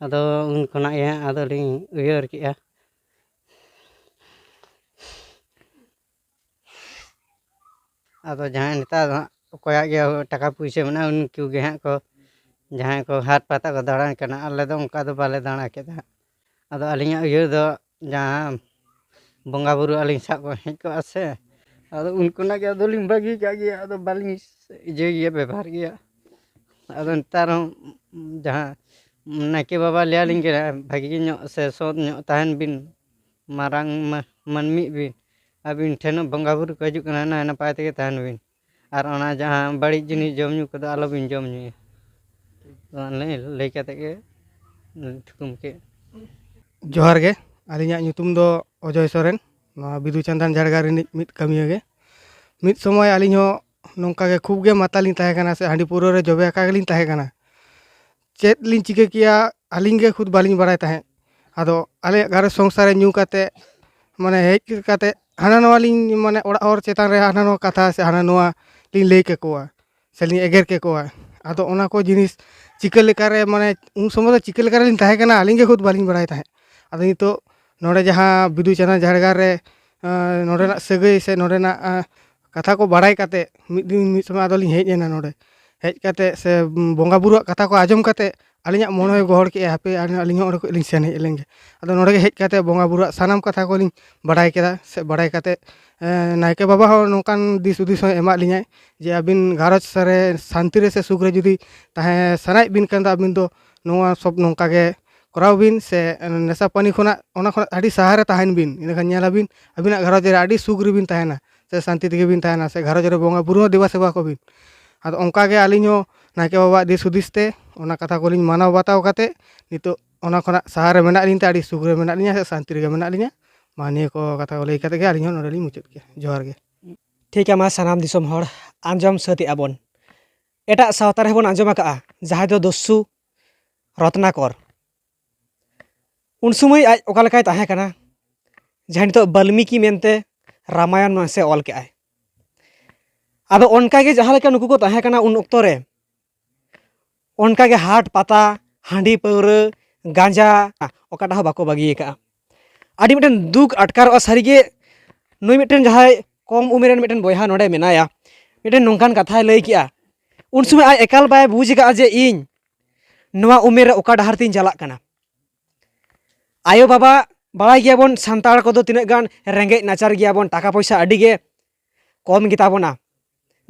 ᱟᱫᱚ ᱩᱱ ᱠᱷᱚᱱᱟᱜ ᱜᱮ ᱦᱟᱸᱜ ᱟᱫᱚᱞᱤᱧ ᱩᱭᱦᱟᱹᱨ ᱠᱮᱜᱼᱟ᱾ ᱟᱫᱚ ᱡᱟᱦᱟᱸᱭ ᱱᱮᱛᱟᱨ ᱫᱚ ᱦᱟᱸᱜ ᱚᱠᱚᱭᱟᱜ ᱜᱮ ᱴᱟᱠᱟ ᱯᱩᱭᱥᱟᱹ ᱢᱮᱱᱟᱜᱼᱟ, ᱩᱱᱠᱩ ᱜᱮ ᱦᱟᱸᱜ ᱠᱚ, ᱡᱟᱦᱟᱸᱭ ᱠᱚ ᱦᱟᱴ ᱯᱟᱛᱟ ᱠᱚ ᱫᱟᱬᱟᱱ ᱠᱟᱱᱟ, ᱟᱞᱮ ᱫᱚ ᱚᱱᱠᱟ ᱫᱚ ᱵᱟᱞᱮ ᱫᱟᱬᱟ ᱠᱮᱫᱟ᱾ ᱟᱫᱚ ᱟᱹᱞᱤᱧᱟᱜ ᱩᱭᱦᱟᱹᱨ ᱫᱚ ᱡᱟᱦᱟᱸ ᱵᱚᱸᱜᱟ ᱵᱩᱨᱩ ᱟᱹᱞᱤᱧ ᱥᱟᱵ ᱠᱚ ᱦᱮᱡ ᱠᱚᱜᱼᱟ ᱥᱮ, ᱟᱫᱚ ᱩᱱ ᱠᱷᱚᱱᱟᱜ ᱜᱮ ᱟᱫᱚᱞᱤᱧ ᱵᱟᱹᱜᱤ ᱠᱟᱜ ᱜᱮᱭᱟ, ᱟᱫᱚ ᱵᱟᱹᱞᱤᱧ ᱤᱭᱟᱹᱭ ᱜᱮᱭᱟ, ᱵᱮᱵᱚᱦᱟᱨ ᱜᱮᱭᱟ᱾ ᱟᱫᱚ ᱱᱮᱛᱟᱨ ᱦᱚᱸ ᱡᱟᱦᱟᱸ ᱱᱟᱭᱠᱮ ᱵᱟᱵᱟ ᱞᱟᱹᱭ ᱟᱹᱞᱤᱧ ᱠᱟᱱᱟ, "ᱵᱷᱟᱹᱜᱤ ᱧᱚᱜ ᱥᱮ ᱥᱚᱛ ᱧᱚᱜ ᱛᱟᱦᱮᱱ ᱵᱤᱱ, ᱢᱟᱨᱟᱝ ᱢᱟ-, ᱢᱟᱹᱱᱢᱤᱜ ᱵᱤᱱ, ᱟᱹᱵᱤᱱ ᱴᱷᱮᱱ ᱦᱚᱸ ᱵᱚᱸᱜᱟ ᱵᱩᱨᱩ ᱠᱚ ᱦᱤᱡᱩᱜ ᱠᱟᱱᱟ, ᱱᱟᱭ ᱱᱟᱯᱟᱭ ᱛᱮᱜᱮ ᱛᱟᱦᱮᱱ ᱵᱤᱱ, ᱟᱨ ᱚᱱᱟ ᱡᱟᱦᱟᱸ ᱵᱟᱹᱲᱤᱡ ᱡᱤᱱᱤᱥ ᱡᱚᱢ ᱧᱩ ᱠᱚᱫᱚ ᱟᱞᱚᱵᱤᱱ ᱡᱚᱢ ᱧᱩᱭᱟ᱾" ᱚᱱᱟ ᱞᱟᱹᱭ, ᱞᱟᱹᱭ ᱠᱟᱛᱮ ᱜᱮ ᱛᱷᱩᱠᱩᱢ ᱠᱮᱫ᱾ ᱡᱚᱦᱟᱨ ᱜᱮ, ᱟᱹᱞᱤᱧᱟᱜ ᱧᱩᱛᱩᱢ ᱫᱚ ᱚᱡᱚᱭ ᱥᱚᱨᱮᱱ, ᱱᱚᱣᱟ ᱵᱤᱫᱩ ᱪᱟᱸᱫᱟᱱ ᱡᱷᱟᱲᱜᱟᱨ ᱨᱤᱱᱤᱡ ᱢᱤᱫ ᱠᱟᱹᱢᱤᱭᱟᱹ ᱜᱮ᱾ ᱢᱤᱫ ᱥᱚᱢᱚᱭ ᱟᱹᱞᱤᱧ ᱦᱚᱸ ᱱᱚᱝᱠᱟ ᱜᱮ ᱠᱷᱩᱵ ᱜᱮ ᱢᱟᱛᱟᱞ ᱞᱤᱧ ᱛᱟᱦᱮᱸ ᱠᱟᱱᱟ ᱥᱮ ᱦᱟᱺᱰᱤ ᱯᱟᱹᱣᱨᱟᱹ ᱨᱮ ᱡᱚᱵᱮ ᱟᱠᱟ ᱜᱮᱞᱤᱧ ᱛᱟᱦᱮᱸ ᱠᱟᱱᱟ᱾ ᱪᱮᱫ ᱞᱤᱧ ᱪᱤᱠᱟᱹ ᱠᱮᱭᱟ, ᱟᱹᱞᱤᱧ ᱜᱮ ᱠᱷᱩᱫ ᱵᱟᱹᱞᱤᱧ ᱵᱟᱲᱟᱭ ᱛᱟᱦᱮᱸᱫ᱾ ᱟᱫᱚ ᱟᱞᱮᱭᱟᱜ ᱜᱷᱟᱨᱚᱸᱡᱽ ᱥᱚᱝᱥᱟᱨ ᱨᱮ ᱧᱩ ᱠᱟᱛᱮ, ᱢᱟᱱᱮ ᱦᱮᱡ ᱠᱟᱛᱮ ᱦᱟᱱᱟ ᱱᱚᱣᱟ ᱞᱤᱧ, ᱢᱟᱱᱮ ᱚᱲᱟᱜ ᱦᱚᱲ ᱪᱮᱛᱟᱱ ᱨᱮ ᱦᱟᱱᱟ ᱱᱚᱣᱟ ᱠᱟᱛᱷᱟ ᱥᱮ ᱦᱟᱱᱟ ᱱᱚᱣᱟ ᱞᱤᱧ ᱞᱟᱹᱭ ᱠᱟᱠᱚᱣᱟ ᱥᱮ ᱞᱤᱧ ᱮᱜᱮᱨ ᱠᱮᱠᱚᱣᱟ᱾ ᱟᱫᱚ ᱚᱱᱟ ᱠᱚ ᱡᱤᱱᱤᱥ ᱪᱤᱠᱟᱹ ᱞᱮᱠᱟᱨᱮ, ᱢᱟᱱᱮ ᱩᱱ ᱥᱚᱢᱚᱭ ᱫᱚ ᱪᱤᱠᱟᱹ ᱞᱮᱠᱟᱨᱮ ᱞᱤᱧ ᱛᱟᱦᱮᱸ ᱠᱟᱱᱟ, ᱟᱹᱞᱤᱧ ᱜᱮ ᱠᱷᱩᱫ ᱵᱟᱹᱞᱤᱧ ᱵᱟᱲᱟᱭ ᱛᱟᱦᱮᱸᱫ᱾ ᱟᱫᱚ ᱱᱤᱛᱚᱜ ᱱᱚᱰᱮ ᱡᱟᱦᱟᱸ ᱵᱤᱫᱩ ᱪᱟᱸᱫᱟᱱ ᱡᱷᱟᱲᱜᱟᱨ ᱨᱮ, ᱟᱸ, ᱱᱚᱰᱮᱱᱟᱜ ᱥᱟᱹᱜᱟᱹᱭ ᱥᱮ ᱱᱚᱰᱮᱱᱟᱜ, ᱟᱸ, ᱠᱟᱛᱷᱟ ᱠᱚ ᱵᱟᱲᱟᱭ ᱠᱟᱛᱮ, ᱢᱤᱫ ᱫᱤᱱ ᱢᱤᱫ ᱥᱚᱢᱚᱭ ᱟᱫᱚᱞᱤᱧ ᱦᱮᱡ ᱮᱱᱟ ᱱᱚᱰᱮ᱾ ᱦᱮᱡ ᱠᱟᱛᱮ ᱥᱮ ᱵᱚᱸᱜᱟ ᱵᱩᱨᱩᱣᱟᱜ ᱠᱟᱛᱷᱟ ᱠᱚ ᱟᱸᱡᱚᱢ ᱠᱟᱛᱮ ᱟᱹᱞᱤᱧᱟᱜ ᱢᱚᱱᱮ ᱦᱚᱸᱭ ᱜᱚᱦᱚᱲ ᱠᱮᱜᱼᱟ, ᱦᱟᱯᱮ ᱟᱹᱞᱤᱧ ᱦᱚᱸ ᱚᱸᱰᱮ ᱠᱷᱚᱡ ᱞᱤᱧ ᱥᱮᱱ ᱦᱮᱡ ᱞᱮᱱ ᱜᱮ᱾ ᱟᱫᱚ ᱱᱚᱰᱮ ᱜᱮ ᱦᱮᱡ ᱠᱟᱛᱮ ᱵᱚᱸᱜᱟ ᱵᱩᱨᱩᱣᱟᱜ ᱥᱟᱱᱟᱢ ᱠᱟᱛᱷᱟ ᱠᱚᱞᱤᱧ ᱵᱟᱲᱟᱭ ᱠᱮᱫᱟ ᱥᱮ ᱵᱟᱲᱟᱭ ᱠᱟᱛᱮ, ᱮᱸ, ᱱᱟᱭᱠᱮ ᱵᱟᱵᱟ ᱦᱚᱸ ᱱᱚᱝᱠᱟᱱ ᱫᱤᱥ ᱦᱩᱫᱤᱥ ᱦᱚᱸᱭ ᱮᱢᱟᱫ ᱞᱤᱧᱟᱭ ᱡᱮ ᱟᱹᱵᱤᱱ ᱜᱷᱟᱨᱚᱸᱡᱽ ᱨᱮ ᱥᱟᱱᱛᱤ ᱨᱮ ᱥᱮ ᱥᱩᱠ ᱨᱮ ᱡᱩᱫᱤ ᱛᱟᱦᱮᱸ ᱥᱟᱱᱟᱭᱮᱫ ᱵᱤᱱ ᱠᱷᱟᱱ ᱫᱚ ᱟᱹᱵᱤᱱ ᱫᱚ ᱱᱚᱣᱟ ᱥᱚᱵ ᱱᱚᱝᱠᱟ ᱜᱮ ᱠᱚᱨᱟᱣ ᱵᱤᱱ ᱥᱮ ᱱᱮᱥᱟ ᱯᱟᱹᱱᱤ ᱠᱷᱚᱱᱟᱜ, ᱚᱱᱟ ᱠᱷᱚᱱᱟᱜ ᱟᱹᱰᱤ ᱥᱟᱦᱟ ᱨᱮ ᱛᱟᱦᱮᱱ ᱵᱤᱱ᱾ ᱤᱱᱟᱹᱠᱷᱟᱱ ᱧᱮᱞ ᱟᱹᱵᱤᱱ ᱟᱹᱵᱤᱱᱟᱜ ᱜᱷᱟᱨᱚᱸᱡᱽ ᱨᱮ ᱟᱹᱰᱤ ᱥᱩᱠ ᱨᱮᱵᱤᱱ ᱛᱟᱦᱮᱱᱟ ᱥᱮ ᱥᱟᱱᱛᱤ ᱛᱮᱜᱮ ᱵᱤᱱ ᱛᱟᱦᱮᱱᱟ ᱥᱮ ᱜᱷᱟᱨᱚᱸᱡᱽ ᱨᱮ ᱵᱚᱸᱜᱟ ᱵᱩᱨᱩ ᱦᱚᱸ ᱫᱮᱵᱟ ᱥᱮᱵᱟ ᱠᱚᱵᱤᱱ᱾ ᱟᱫᱚ ᱚᱱᱠᱟ ᱜᱮ ᱟᱹᱞᱤᱧ ᱦᱚᱸ ᱱᱟᱭᱠᱮ ᱵᱟᱵᱟᱣᱟᱜ ᱫᱤᱥ ᱦᱩᱫᱤᱥ ᱛᱮ ᱚᱱᱟ ᱠᱟᱛᱷᱟ ᱠᱚᱞᱤᱧ ᱢᱟᱱᱟᱣ ᱵᱟᱛᱟᱣ ᱠᱟᱛᱮ ᱱᱤᱛᱚᱜ ᱚᱱᱟ ᱠᱷᱚᱱᱟᱜ ᱥᱟᱦᱟ ᱨᱮ ᱢᱮᱱᱟᱜ ᱞᱤᱧ ᱛᱮ ᱟᱹᱰᱤ ᱥᱩᱠ ᱨᱮ ᱢᱮᱱᱟᱜ ᱞᱤᱧᱟ ᱥᱮ ᱥᱟᱱᱛᱤ ᱨᱮᱜᱮ ᱢᱮᱱᱟᱜ ᱞᱤᱧᱟ᱾ ᱢᱟ ᱱᱤᱭᱟᱹ ᱠᱚ ᱠᱟᱛᱷᱟ ᱠᱚ ᱞᱟᱹᱭ ᱠᱟᱛᱮ ᱜᱮ ᱟᱹᱞᱤᱧ ᱦᱚᱸ ᱱᱚᱰᱮ ᱞᱤᱧ ᱢᱩᱪᱟᱹᱫ ᱠᱮᱫᱟ᱾ ᱡᱚᱦᱟᱨ ᱜᱮ᱾ ᱴᱷᱤᱠ ᱜᱮᱭᱟ, ᱢᱟ ᱥᱟᱱᱟᱢ ᱫᱤᱥᱚᱢ ᱦᱚᱲ ᱟᱸᱡᱚᱢ ᱥᱟᱹᱛ ᱮᱜᱼᱟ ᱵᱚᱱ᱾ ᱮᱴᱟᱜ ᱥᱟᱶᱛᱟ ᱨᱮᱦᱚᱸ ᱵᱚᱱ ᱟᱸᱡᱚᱢ ᱟᱠᱟᱜᱼᱟ, ᱡᱟᱦᱟᱸᱭ ᱫᱚ ᱫᱚᱥᱥᱩ ᱨᱚᱛᱱᱟᱠᱚᱨ᱾ ᱩᱱ ᱥᱚᱢᱚᱭ ᱟᱡ ᱚᱠᱟ ᱞᱮᱠᱟᱭ ᱛᱟᱦᱮᱸ ᱠᱟᱱᱟ, ᱡᱟᱦᱟᱸᱭ ᱱᱤᱛᱚᱜ ᱵᱟᱞᱢᱤᱠᱤ ᱢᱮᱱᱛᱮ ᱨᱟᱢᱟᱭᱚᱱ ᱢᱟᱥᱮ ᱚᱞ ᱠᱮᱜᱼᱟᱭ᱾ ᱟᱫᱚ ᱚᱱᱠᱟᱜᱮ ᱡᱟᱦᱟᱸ ᱞᱮᱠᱟ ᱱᱩᱠᱩ ᱠᱚ ᱛᱟᱦᱮᱸ ᱠᱟᱱᱟ ᱩᱱ ᱚᱠᱛᱚ ᱨᱮ, ᱚᱱᱠᱟᱜᱮ ᱦᱟᱴ ᱯᱟᱛᱟ, ᱦᱟᱺᱰᱤ ᱯᱟᱹᱣᱨᱟᱹ, ᱜᱟᱸᱡᱟ, ᱚᱠᱟᱴᱟᱜ ᱦᱚᱸ ᱵᱟᱠᱚ ᱵᱟᱹᱜᱤ ᱟᱠᱟᱫᱼᱟ᱾ ᱟᱹᱰᱤ ᱢᱤᱫᱴᱮᱱ ᱫᱩᱠ ᱟᱴᱠᱟᱨᱚᱜᱼᱟ ᱥᱟᱹᱨᱤᱜᱮ᱾ ᱱᱩᱭ ᱢᱤᱫᱴᱮᱱ ᱡᱟᱦᱟᱸᱭ ᱠᱚᱢ ᱩᱢᱮᱨ ᱨᱮᱱ ᱢᱤᱫᱴᱮᱱ ᱵᱚᱭᱦᱟ ᱱᱚᱰᱮ ᱢᱮᱱᱟᱭᱟ, ᱢᱤᱫᱴᱮᱱ ᱱᱚᱝᱠᱟᱱ ᱠᱟᱛᱷᱟᱭ ᱞᱟᱹᱭ ᱠᱮᱜᱼᱟ᱾ ᱩᱱ ᱥᱚᱢᱚᱭ ᱟᱡ ᱮᱠᱟᱞ ᱵᱟᱭ ᱵᱩᱡᱽ ᱟᱠᱟᱫᱼᱟ ᱡᱮ ᱤᱧ ᱱᱚᱣᱟ ᱩᱢᱮᱨ ᱨᱮ ᱚᱠᱟ ᱰᱟᱦᱟᱨ ᱛᱤᱧ ᱪᱟᱞᱟᱜ ᱠᱟᱱᱟ᱾ ᱟᱭᱳ ᱵᱟᱵᱟ, ᱵᱟᱲᱟᱭ ᱜᱮᱭᱟᱵᱚᱱ ᱥᱟᱱᱛᱟᱲ ᱠᱚᱫᱚ ᱛᱤᱱᱟᱹᱜ ᱜᱟᱱ ᱨᱮᱸᱜᱮᱡ ᱱᱟᱪᱟᱨ ᱜᱮᱭᱟᱵᱚᱱ, ᱴᱟᱠᱟ ᱯᱚᱭᱥᱟ ᱟᱹᱰᱤ ᱜᱮ ᱠᱚᱢ ᱜᱮᱛᱟ ᱵᱚᱱᱟ,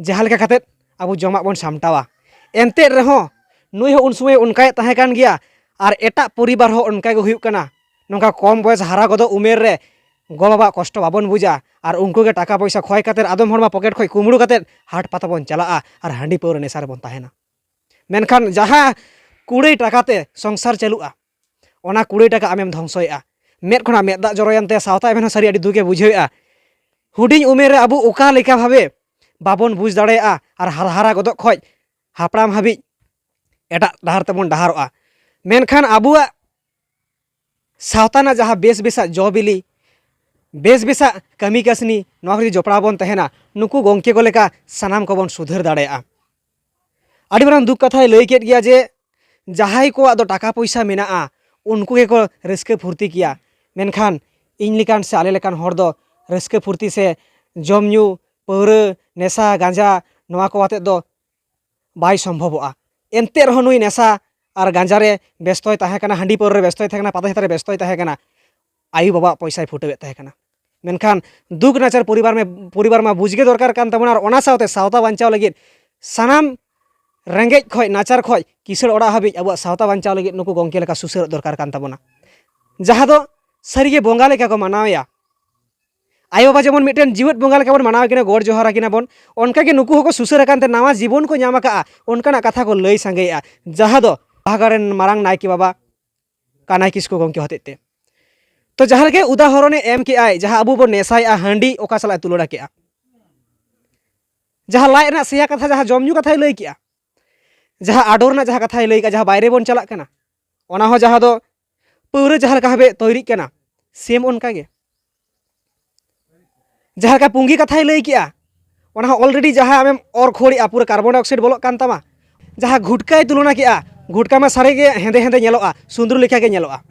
ᱡᱟᱦᱟᱸ ᱞᱮᱠᱟ ᱠᱟᱛᱮᱫ ᱟᱵᱚ ᱡᱚᱢᱟᱜ ᱵᱚᱱ ᱥᱟᱢᱴᱟᱣᱟ᱾ ᱮᱱᱛᱮ ᱨᱮᱦᱚᱸ ᱱᱩᱭ ᱦᱚᱸ ᱩᱱ ᱥᱚᱢᱚᱭ ᱚᱱᱠᱟᱭ ᱛᱟᱦᱮᱸ ᱠᱟᱱ ᱜᱮᱭᱟ᱾ ᱟᱨ ᱮᱴᱟᱜ ᱯᱚᱨᱤᱵᱟᱨ ᱦᱚᱸ ᱚᱱᱠᱟ ᱜᱮ ᱦᱩᱭᱩᱜ ᱠᱟᱱᱟ᱾ ᱱᱚᱝᱠᱟ ᱠᱚᱢ ᱵᱚᱭᱮᱥ ᱦᱟᱨᱟ ᱜᱚᱫᱚᱜ ᱩᱢᱮᱨ ᱨᱮ ᱜᱚ-ᱵᱟᱵᱟᱣᱟᱜ ᱠᱚᱥᱴᱚ ᱵᱟᱵᱚᱱ ᱵᱩᱡᱟ, ᱟᱨ ᱩᱱᱠᱩ ᱜᱮ ᱴᱟᱠᱟ ᱯᱚᱭᱥᱟ ᱠᱷᱚᱭ ᱠᱟᱛᱮᱫ ᱟᱫᱚᱢ ᱦᱚᱲ ᱢᱟ ᱯᱚᱠᱮᱴ ᱠᱷᱚᱱ ᱠᱩᱢᱵᱽᱲᱩ ᱠᱟᱛᱮᱫ ᱦᱟᱴ ᱯᱟᱛᱟ ᱵᱚᱱ ᱪᱟᱞᱟᱜᱼᱟ ᱟᱨ ᱦᱟᱺᱰᱤ ᱯᱟᱹᱣᱨᱟᱹ ᱱᱮᱥᱟ ᱨᱮᱵᱚᱱ ᱛᱟᱦᱮᱱᱟ᱾ ᱢᱮᱱᱠᱷᱟᱱ ᱡᱟᱦᱟᱸ ᱠᱩᱲᱟᱹᱭ ᱴᱟᱠᱟ ᱛᱮ ᱥᱚᱝᱥᱟᱨ ᱪᱟᱹᱞᱩᱜᱼᱟ, ᱚᱱᱟ ᱠᱩᱲᱟᱹᱭ ᱴᱟᱠᱟ ᱟᱢᱮᱢ ᱫᱷᱚᱝᱥᱚᱭᱮᱫᱼᱟ᱾ ᱢᱮᱫ ᱠᱷᱚᱱᱟᱜ ᱢᱮᱫ ᱫᱟᱜ ᱡᱚᱨᱚᱭᱮᱱ ᱛᱮ ᱥᱟᱶᱛᱟ ᱮᱵᱷᱮᱱ ᱦᱚᱸ ᱥᱟᱹᱨᱤ ᱟᱹᱰᱤ ᱫᱩᱠᱮ ᱵᱩᱡᱷᱟᱹᱣᱮᱫᱼᱟ᱾ ᱦᱩᱰᱤᱧ ᱩᱢᱮᱨ ᱨᱮ ᱟᱵᱚ ᱚᱠᱟ ᱞᱮᱠᱟ ᱵᱷᱟᱵᱮ ᱵᱟᱵᱚᱱ ᱵᱩᱡᱽ ᱫᱟᱲᱮᱭᱟᱜᱼᱟ ᱟᱨ ᱦᱟᱨᱟ ᱦᱟᱨᱟ ᱜᱚᱫᱚᱜ ᱠᱷᱚᱱ ᱦᱟᱯᱲᱟᱢ ᱦᱟᱹᱵᱤᱡ ᱮᱴᱟᱜ ᱰᱟᱦᱟᱨ ᱛᱮᱵᱚᱱ ᱰᱟᱦᱟᱨᱚᱜᱼᱟ᱾ ᱢᱮᱱᱠᱷᱟᱱ ᱟᱵᱚᱣᱟᱜ ᱥᱟᱶᱛᱟ ᱨᱮᱱᱟᱜ ᱡᱟᱦᱟᱸ ᱵᱮᱥ ᱵᱮᱥᱟᱜ ᱡᱚ ᱵᱤᱞᱤ, ᱵᱮᱥ ᱵᱮᱥᱟᱜ ᱠᱟᱹᱢᱤ ᱠᱟᱹᱥᱱᱤ, ᱱᱚᱣᱟ ᱠᱚ ᱡᱩᱫᱤ ᱡᱚᱯᱲᱟᱣ ᱵᱚᱱ ᱛᱟᱦᱮᱱᱟ, ᱱᱩᱠᱩ ᱜᱚᱢᱠᱮ ᱠᱚ ᱞᱮᱠᱟ ᱥᱟᱱᱟᱢ ᱠᱚᱵᱚᱱ ᱥᱩᱫᱷᱟᱹᱨ ᱫᱟᱲᱮᱭᱟᱜᱼᱟ᱾ ᱟᱹᱰᱤ ᱢᱟᱨᱟᱝ ᱫᱩᱠ ᱠᱟᱛᱷᱟᱭ ᱞᱟᱹᱭ ᱠᱮᱫ ᱜᱮᱭᱟ ᱡᱮ ᱡᱟᱦᱟᱸᱭ ᱠᱚᱣᱟᱜ ᱫᱚ ᱴᱟᱠᱟ ᱯᱚᱭᱥᱟ ᱢᱮᱱᱟᱜᱼᱟ, ᱩᱱᱠᱩ ᱜᱮᱠᱚ ᱨᱟᱹᱥᱠᱟᱹ ᱯᱷᱩᱨᱛᱤ ᱠᱮᱭᱟ, ᱢᱮᱱᱠᱷᱟᱱ ᱤᱧ ᱞᱮᱠᱟᱱ ᱥᱮ ᱟᱞᱮ ᱞᱮᱠᱟᱱ ᱦᱚᱲ ᱫᱚ ᱨᱟᱹᱥᱠᱟᱹ ᱯᱷᱩᱨᱛᱤ ᱥᱮ ᱡᱚᱢ ᱧᱩ, ᱯᱟᱹᱣᱨᱟᱹ, ᱱᱮᱥᱟ, ᱜᱟᱸᱡᱟ, ᱱᱚᱣᱟ ᱠᱚ ᱟᱛᱮᱫ ᱫᱚ ᱵᱟᱭ ᱥᱚᱢᱵᱷᱚᱵᱚᱜᱼᱟ᱾ ᱮᱱᱛᱮ ᱨᱮᱦᱚᱸ ᱱᱩᱭ ᱱᱮᱥᱟ ᱟᱨ ᱜᱟᱸᱡᱟ ᱨᱮ ᱵᱮᱥᱛᱚᱭ ᱛᱟᱦᱮᱸ ᱠᱟᱱᱟ, ᱦᱟᱺᱰᱤ ᱯᱟᱹᱣᱨᱟᱹ ᱨᱮ ᱵᱮᱥᱛᱚᱭ ᱛᱟᱦᱮᱸ ᱠᱟᱱᱟ, ᱯᱟᱛᱟ ᱪᱷᱟᱛᱟ ᱨᱮ ᱵᱮᱥᱛᱚᱭ ᱛᱟᱦᱮᱸ ᱠᱟᱱᱟ, ᱟᱭᱳ ᱵᱟᱵᱟᱣᱟᱜ ᱯᱚᱭᱥᱟᱭ ᱯᱷᱩᱴᱟᱹᱣᱮᱫ ᱛᱟᱦᱮᱸ ᱠᱟᱱᱟ᱾ ᱢᱮᱱᱠᱷᱟᱱ ᱫᱩᱠ ᱱᱟᱪᱟᱨ ᱯᱚᱨᱤᱵᱟᱨ ᱢᱮ-, ᱯᱚᱨᱤᱵᱟᱨ ᱢᱟ ᱵᱩᱡᱽ ᱜᱮ ᱫᱚᱨᱠᱟᱨ ᱠᱟᱱ ᱛᱟᱵᱚᱱᱟ, ᱟᱨ ᱚᱱᱟ ᱥᱟᱶᱛᱮ ᱥᱟᱶᱛᱟ ᱵᱟᱧᱪᱟᱣ ᱞᱟᱹᱜᱤᱫ ᱥᱟᱱᱟᱢ ᱨᱮᱸᱜᱮᱡ ᱠᱷᱚᱡ ᱱᱟᱪᱟᱨ ᱠᱷᱚᱡ ᱠᱤᱥᱟᱹᱲ ᱚᱲᱟᱜ ᱦᱟᱹᱵᱤᱡ ᱟᱵᱚᱣᱟᱜ ᱥᱟᱶᱛᱟ ᱵᱟᱧᱪᱟᱣ ᱞᱟᱹᱜᱤᱫ ᱱᱩᱠᱩ ᱜᱚᱢᱠᱮ ᱞᱮᱠᱟ ᱥᱩᱥᱟᱹᱨᱚᱜ ᱫᱚᱨᱠᱟᱨ ᱠᱟᱱ ᱛᱟᱵᱚᱱᱟ, ᱡᱟᱦᱟᱸ ᱫᱚ ᱥᱟᱹᱨᱤᱜᱮ ᱵᱚᱸᱜᱟ ᱞᱮᱠᱟ ᱠᱚ ᱢᱟᱱᱟᱣᱮᱭᱟ᱾ ᱟᱭᱳ ᱵᱟᱵᱟ ᱡᱮᱢᱚᱱ ᱢᱤᱫᱴᱮᱱ ᱡᱤᱣᱮᱫ ᱵᱚᱸᱜᱟ ᱞᱮᱠᱟ ᱵᱚᱱ ᱢᱟᱱᱟᱣ ᱠᱤᱱᱟ, ᱜᱚᱰ ᱡᱚᱦᱟᱨ ᱟᱹᱠᱤᱱᱟ ᱵᱚᱱ, ᱚᱱᱠᱟᱜᱮ ᱱᱩᱠᱩ ᱦᱚᱸᱠᱚ ᱥᱩᱥᱟᱹᱨ ᱟᱠᱟᱱ ᱛᱮ ᱱᱟᱣᱟ ᱡᱤᱵᱚᱱ ᱠᱚ ᱧᱟᱢ ᱟᱠᱟᱫᱼᱟ, ᱚᱱᱠᱟᱱᱟᱜ ᱠᱟᱛᱷᱟ ᱠᱚ ᱞᱟᱹᱭ ᱥᱟᱸᱜᱮᱭᱮᱫᱼᱟ᱾ ᱡᱟᱦᱟᱸ ᱫᱚ ᱵᱟᱦᱟᱜᱟᱲ ᱨᱮᱱ ᱢᱟᱨᱟᱝ ᱱᱟᱭᱠᱮ ᱵᱟᱵᱟ ᱠᱟᱱᱟᱭ ᱠᱤᱥᱠᱩ ᱜᱚᱢᱠᱮ ᱦᱚᱛᱮᱡ ᱛᱮ᱾ ᱛᱚ ᱡᱟᱦᱟᱸ ᱞᱮᱠᱟ ᱩᱫᱟᱦᱚᱨᱚᱱᱮ ᱮᱢ ᱠᱮᱜᱼᱟᱭ, ᱡᱟᱦᱟᱸ ᱟᱵᱚ ᱵᱚᱱ ᱱᱮᱥᱟᱭᱮᱜᱼᱟ ᱦᱟᱺᱰᱤ, ᱚᱠᱟ ᱥᱟᱞᱟᱜ ᱮ ᱛᱩᱞᱚᱱᱟ ᱠᱮᱜᱼᱟ? ᱡᱟᱦᱟᱸ ᱞᱟᱡ ᱨᱮᱱᱟᱜ ᱥᱮᱭᱟ ᱠᱟᱛᱷᱟ, ᱡᱟᱦᱟᱸ ᱡᱚᱢ ᱧᱩ ᱠᱟᱛᱷᱟᱭ ᱞᱟᱹᱭ ᱠᱮᱜᱼᱟ, ᱡᱟᱦᱟᱸ ᱟᱰᱚ ᱨᱮᱱᱟᱜ ᱡᱟᱦᱟᱸ ᱠᱟᱛᱷᱟᱭ ᱞᱟᱹᱭ ᱠᱮᱜᱼᱟ, ᱡᱟᱦᱟᱸ ᱵᱟᱭᱨᱮ ᱵᱚᱱ ᱪᱟᱞᱟᱜ ᱠᱟᱱᱟ, ᱚᱱᱟ ᱦᱚᱸ ᱡᱟᱦᱟᱸ ᱫᱚ ᱯᱟᱹᱣᱨᱟᱹ ᱡᱟᱦᱟᱸ ᱞᱮᱠᱟ ᱵᱷᱟᱵᱮ ᱛᱳᱭᱨᱤᱜ ᱠᱟᱱᱟ, ᱥᱮᱢ ᱚᱱᱠᱟ ᱜᱮ᱾ ᱡᱟᱦᱟᱸ ᱞᱮᱠᱟ ᱯᱩᱸᱜᱤ ᱠᱟᱛᱷᱟᱭ ᱞᱟᱹᱭ ᱠᱮᱜᱼᱟ, ᱚᱱᱟ ᱦᱚᱸ already ᱡᱟᱦᱟᱸ ᱟᱢᱮᱢ ᱚᱨ ᱠᱷᱳᱲᱮᱜᱼᱟ, ᱯᱩᱨᱟᱹ carbon dioxide ᱵᱚᱞᱚᱜ ᱠᱟᱱ ᱛᱟᱢᱟ᱾ ᱡᱟᱦᱟᱸ ᱜᱷᱩᱴᱠᱟᱭ ᱛᱩᱞᱚᱱᱟ ᱠᱮᱜᱼᱟ, ᱜᱷᱩᱴᱠᱟ ᱢᱟ ᱥᱟᱹᱨᱤ ᱜᱮ ᱦᱮᱸᱫᱮ ᱦᱮᱸᱫᱮ ᱧᱮᱞᱚᱜᱼᱟ, ᱥᱩᱱᱫᱨᱩ ᱞᱮᱠᱟ ᱜᱮ ᱧᱮᱞᱚᱜᱼᱟ᱾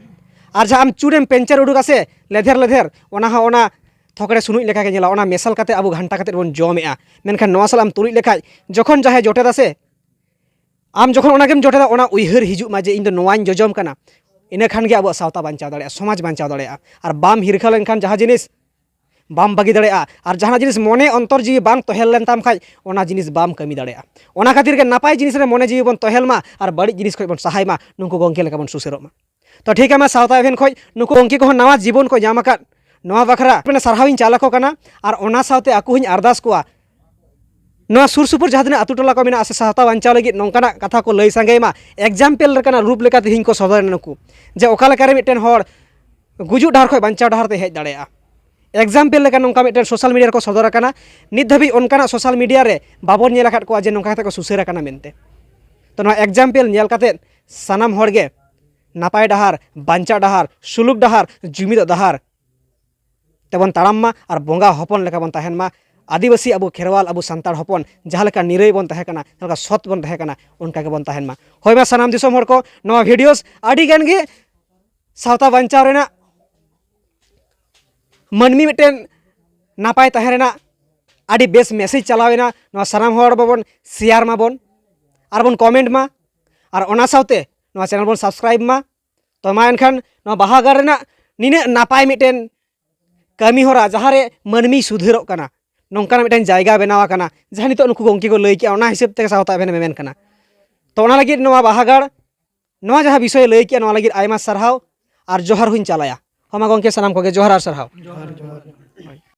ᱟᱨ ᱡᱟᱦᱟᱸ ᱟᱢ ᱪᱩᱴᱮᱢ ᱯᱮᱱᱪᱟᱨ ᱩᱰᱩᱠᱟ ᱥᱮ ᱞᱮᱫᱷᱮᱨ ᱞᱮᱫᱷᱮᱨ, ᱚᱱᱟ ᱦᱚᱸ ᱚᱱᱟ ᱛᱷᱚᱠᱲᱮ ᱥᱩᱱᱩᱡ ᱞᱮᱠᱟ ᱜᱮ ᱧᱮᱞᱚᱜᱼᱟ᱾ ᱚᱱᱟ ᱢᱮᱥᱟᱞ ᱠᱟᱛᱮ ᱟᱵᱚ ᱜᱷᱟᱱᱴᱟ ᱠᱟᱛᱮ ᱵᱚᱱ ᱡᱚᱢᱮᱜᱼᱟ, ᱢᱮᱱᱠᱷᱟᱱ ᱱᱚᱣᱟ ᱥᱟᱞᱟᱜ ᱮᱢ ᱛᱩᱞᱩᱡ ᱞᱮᱠᱷᱟᱡ, ᱡᱚᱠᱷᱚᱱ ᱡᱟᱦᱟᱸᱭ ᱡᱚᱴᱮᱫᱟ ᱥᱮ, ᱟᱢ ᱡᱚᱠᱷᱚᱱ ᱚᱱᱟᱜᱮᱢ ᱡᱚᱴᱮᱫᱟ, ᱚᱱᱟ ᱩᱭᱦᱟᱹᱨ ᱦᱤᱡᱩᱜ ᱢᱟ ᱡᱮ ᱤᱧ ᱫᱚ ᱱᱚᱣᱟᱧ ᱡᱚᱡᱚᱢ ᱠᱟᱱᱟ, ᱤᱱᱟᱹ ᱠᱷᱟᱱ ᱜᱮ ᱟᱵᱚᱣᱟᱜ ᱥᱟᱶᱛᱟ ᱵᱟᱧᱪᱟᱣ ᱫᱟᱲᱮᱭᱟᱜᱼᱟ, ᱥᱚᱢᱟᱡᱽ ᱵᱟᱧᱪᱟᱣ ᱫᱟᱲᱮᱭᱟᱜᱼᱟ᱾ ᱟᱨ ᱵᱟᱢ ᱦᱤᱨᱠᱷᱟᱹ ᱞᱮᱱᱠᱷᱟᱱ ᱡᱟᱦᱟᱸ ᱡᱤᱱᱤᱥ ᱵᱟᱢ ᱵᱟᱹᱜᱤ ᱫᱟᱲᱮᱭᱟᱜᱼᱟ, ᱟᱨ ᱡᱟᱦᱟᱱᱟᱜ ᱡᱤᱱᱤᱥ ᱢᱚᱱᱮ ᱚᱱᱛᱚᱨ ᱡᱤᱣᱤ ᱵᱟᱝ ᱛᱚᱦᱮᱞ ᱞᱮᱱ ᱛᱟᱢ ᱠᱷᱟᱡ, ᱚᱱᱟ ᱡᱤᱱᱤᱥ ᱵᱟᱢ ᱠᱟᱹᱢᱤ ᱫᱟᱲᱮᱭᱟᱜᱼᱟ᱾ ᱚᱱᱟ ᱠᱷᱟᱹᱛᱤᱨ ᱜᱮ ᱱᱟᱯᱟᱭ ᱡᱤᱱᱤᱥ ᱨᱮ ᱢᱚᱱᱮ ᱡᱤᱣᱤ ᱵᱚᱱ ᱛᱚᱦᱮᱞ ᱢᱟ ᱟᱨ ᱵᱟᱹᱲᱤᱡ ᱡᱤᱱᱤᱥ ᱠᱷᱚᱡ ᱵᱚᱱ ᱥᱟᱦᱟᱭ ᱢᱟ, ᱱᱩᱠᱩ ᱜᱚᱢᱠᱮ ᱞᱮᱠᱟ ᱵᱚᱱ ᱥᱩᱥᱟᱹᱨᱚᱜ ᱢᱟ᱾ ᱛᱚ ᱴᱷᱤᱠ ᱜᱮᱭᱟ, ᱢᱟ ᱥᱟᱶᱛᱟ ᱮᱵᱷᱮᱱ ᱠᱷᱚᱡ ᱱᱩᱠᱩ ᱜᱚᱢᱠᱮ ᱠᱚᱦᱚᱸ ᱱᱟᱣᱟ ᱡᱤᱵᱚᱱ ᱠᱚ ᱧᱟᱢ ᱟᱠᱟᱫ, ᱱᱚᱣᱟ ᱵᱟᱠᱷᱨᱟ ᱢᱟᱱᱮ ᱥᱟᱨᱦᱟᱣ ᱤᱧ ᱪᱟᱞ ᱟᱠᱚ ᱠᱟᱱᱟ᱾ ᱟᱨ ᱚᱱᱟ ᱥᱟᱶᱛᱮ ᱟᱠᱚ ᱦᱚᱸᱧ ᱟᱨᱫᱟᱥ ᱠᱚᱣᱟ, ᱱᱚᱣᱟ ᱥᱩᱨ ᱥᱩᱯᱩᱨ ᱡᱟᱦᱟᱸ ᱛᱤᱱᱟᱹᱜ ᱟᱹᱛᱩ ᱴᱚᱞᱟ ᱠᱚ ᱢᱮᱱᱟᱜᱼᱟ, ᱥᱮ ᱥᱟᱶᱛᱟ ᱵᱟᱧᱪᱟᱣ ᱞᱟᱹᱜᱤᱫ ᱱᱚᱝᱠᱟᱱᱟᱜ ᱠᱟᱛᱷᱟ ᱠᱚ ᱞᱟᱹᱭ ᱥᱟᱸᱜᱮᱭ ᱢᱟ, example ᱞᱮᱠᱟᱱᱟᱜ ᱨᱩᱯ ᱞᱮᱠᱟ ᱛᱮᱦᱮᱧ ᱠᱚ ᱥᱚᱫᱚᱨ ᱮᱱᱟ ᱱᱩᱠᱩ, ᱡᱮ ᱚᱠᱟ ᱞᱮᱠᱟᱨᱮ ᱢᱤᱫᱴᱮᱱ ᱦᱚᱲ ᱜᱩᱡᱩᱜ ᱰᱟᱦᱟᱨ ᱠᱷᱚᱱ ᱵᱟᱧᱪᱟᱣ ᱰᱟᱦᱟᱨ ᱛᱮ ᱦᱮᱡ ᱫᱟᱲᱮᱭᱟᱜᱼᱟ᱾ Example ᱞᱮᱠᱟ ᱱᱚᱝᱠᱟ ᱢᱤᱫᱴᱮᱱ social media ᱨᱮᱠᱚ ᱥᱚᱫᱚᱨ ᱟᱠᱟᱱᱟ᱾ ᱱᱤᱛ ᱫᱷᱟᱹᱵᱤᱡ ᱚᱱᱠᱟᱱᱟᱜ social media ᱨᱮ ᱵᱟᱵᱚᱱ ᱧᱮᱞ ᱟᱠᱟᱫ ᱠᱚᱣᱟ ᱡᱮ ᱱᱚᱝᱠᱟ ᱠᱟᱛᱮ ᱠᱚ ᱥᱩᱥᱟᱹᱨ ᱟᱠᱟᱱᱟ ᱢᱮᱱᱛᱮ᱾ ᱛᱚ ᱱᱚᱣᱟ example ᱧᱮᱞ ᱠᱟᱛᱮ ᱥᱟᱱᱟᱢ ᱦᱚᱲ ᱜᱮ ᱱᱟᱯᱟᱭ ᱰᱟᱦᱟᱨ, ᱵᱟᱧᱪᱟᱣ ᱰᱟᱦᱟᱨ, ᱥᱩᱞᱩᱠ ᱰᱟᱦᱟᱨ, ᱡᱩᱢᱤᱫᱚᱜ ᱰᱟᱦᱟᱨ ᱛᱮᱵᱚᱱ ᱛᱟᱲᱟᱢ ᱢᱟ ᱟᱨ ᱵᱚᱸᱜᱟ ᱦᱚᱯᱚᱱ ᱞᱮᱠᱟ ᱵᱚᱱ ᱛᱟᱦᱮᱱ ᱢᱟ᱾ ᱟᱹᱫᱤᱵᱟᱹᱥᱤ ᱟᱵᱚ ᱠᱷᱮᱨᱣᱟᱞ, ᱟᱵᱚ ᱥᱟᱱᱛᱟᱲ ᱦᱚᱯᱚᱱ ᱡᱟᱦᱟᱸ ᱞᱮᱠᱟ ᱱᱤᱨᱟᱹᱭ ᱵᱚᱱ ᱛᱟᱦᱮᱸ ᱠᱟᱱᱟ, ᱡᱟᱦᱟᱸ ᱞᱮᱠᱟ ᱥᱚᱛ ᱵᱚᱱ ᱛᱟᱦᱮᱸ ᱠᱟᱱᱟ, ᱚᱱᱠᱟ ᱜᱮᱵᱚᱱ ᱛᱟᱦᱮᱱ ᱢᱟ᱾ ᱦᱳᱭ ᱢᱟ ᱥᱟᱱᱟᱢ ᱫᱤᱥᱚᱢ ᱦᱚᱲ ᱠᱚ, ᱱᱚᱣᱟ videos ᱟᱹᱰᱤ ᱜᱟᱱ ᱜᱮ ᱥᱟᱶᱛᱟ ᱵᱟᱧᱪᱟᱣ ᱨᱮᱱᱟᱜ, ᱢᱟᱹᱱᱢᱤ ᱢᱤᱫᱴᱮᱱ ᱱᱟᱯᱟᱭ ᱛᱟᱦᱮᱸ ᱨᱮᱱᱟᱜ ᱟᱹᱰᱤ ᱵᱮᱥ message ᱪᱟᱞᱟᱣ ᱮᱱᱟ᱾ ᱱᱚᱣᱟ ᱥᱟᱱᱟᱢ ᱦᱚᱲ ᱵᱟᱵᱚᱱ share ᱢᱟᱵᱚᱱ ᱟᱨ ᱵᱚᱱ comment ᱢᱟ, ᱟᱨ ᱚᱱᱟ ᱥᱟᱶᱛᱮ ᱱᱚᱣᱟ channel ᱵᱚᱱ subscribe ᱢᱟ᱾ ᱛᱚ ᱢᱟ ᱮᱱᱠᱷᱟᱱ ᱱᱚᱣᱟ ᱵᱟᱦᱟ ᱜᱟᱲ ᱨᱮᱱᱟᱜ ᱱᱤᱱᱟᱹᱜ ᱱᱟᱯᱟᱭ ᱢᱤᱫᱴᱮᱱ ᱠᱟᱹᱢᱤ ᱦᱚᱨᱟ, ᱡᱟᱦᱟᱸ ᱨᱮ ᱢᱟᱹᱱᱢᱤ ᱥᱩᱫᱷᱟᱹᱨᱚᱜ ᱠᱟᱱᱟ, ᱱᱚᱝᱠᱟᱱᱟᱜ ᱢᱤᱫᱴᱮᱱ ᱡᱟᱭᱜᱟ ᱵᱮᱱᱟᱣ ᱟᱠᱟᱱᱟ, ᱡᱟᱦᱟᱸ ᱱᱤᱛᱚᱜ ᱱᱩᱠᱩ ᱜᱚᱢᱠᱮ ᱠᱚ ᱞᱟᱹᱭ ᱠᱮᱜᱼᱟ, ᱚᱱᱟ ᱦᱤᱥᱟᱹᱵ ᱛᱮᱜᱮ ᱥᱟᱶᱛᱟ ᱮᱵᱷᱮᱱ ᱮᱢ ᱢᱮᱢᱮᱱ ᱠᱟᱱᱟ᱾ ᱛᱚ ᱚᱱᱟ ᱞᱟᱹᱜᱤᱫ ᱱᱚᱣᱟ ᱵᱟᱦᱟ ᱜᱟᱲ, ᱱᱚᱣᱟ ᱡᱟᱦᱟᱸ ᱵᱤᱥᱚᱭ ᱞᱟᱹᱭ ᱠᱮᱜᱼᱟ, ᱱᱚᱣᱟ ᱞᱟᱹᱜᱤᱫ ᱟᱭᱢᱟ ᱥᱟᱨᱦᱟᱣ ᱟᱨ ᱡᱚᱦᱟᱨ ᱦᱚᱸᱧ ᱪᱟᱞᱟᱭᱟ᱾ ᱦᱚᱸ ᱢᱟ ᱜᱚᱢᱠᱮ, ᱥᱟᱱᱟᱢ ᱠᱚᱜᱮ ᱡᱚᱦᱟᱨ ᱟᱨ ᱥᱟᱨᱦᱟᱣ᱾ ᱡᱚᱦᱟᱨ, ᱡᱚᱦᱟᱨ᱾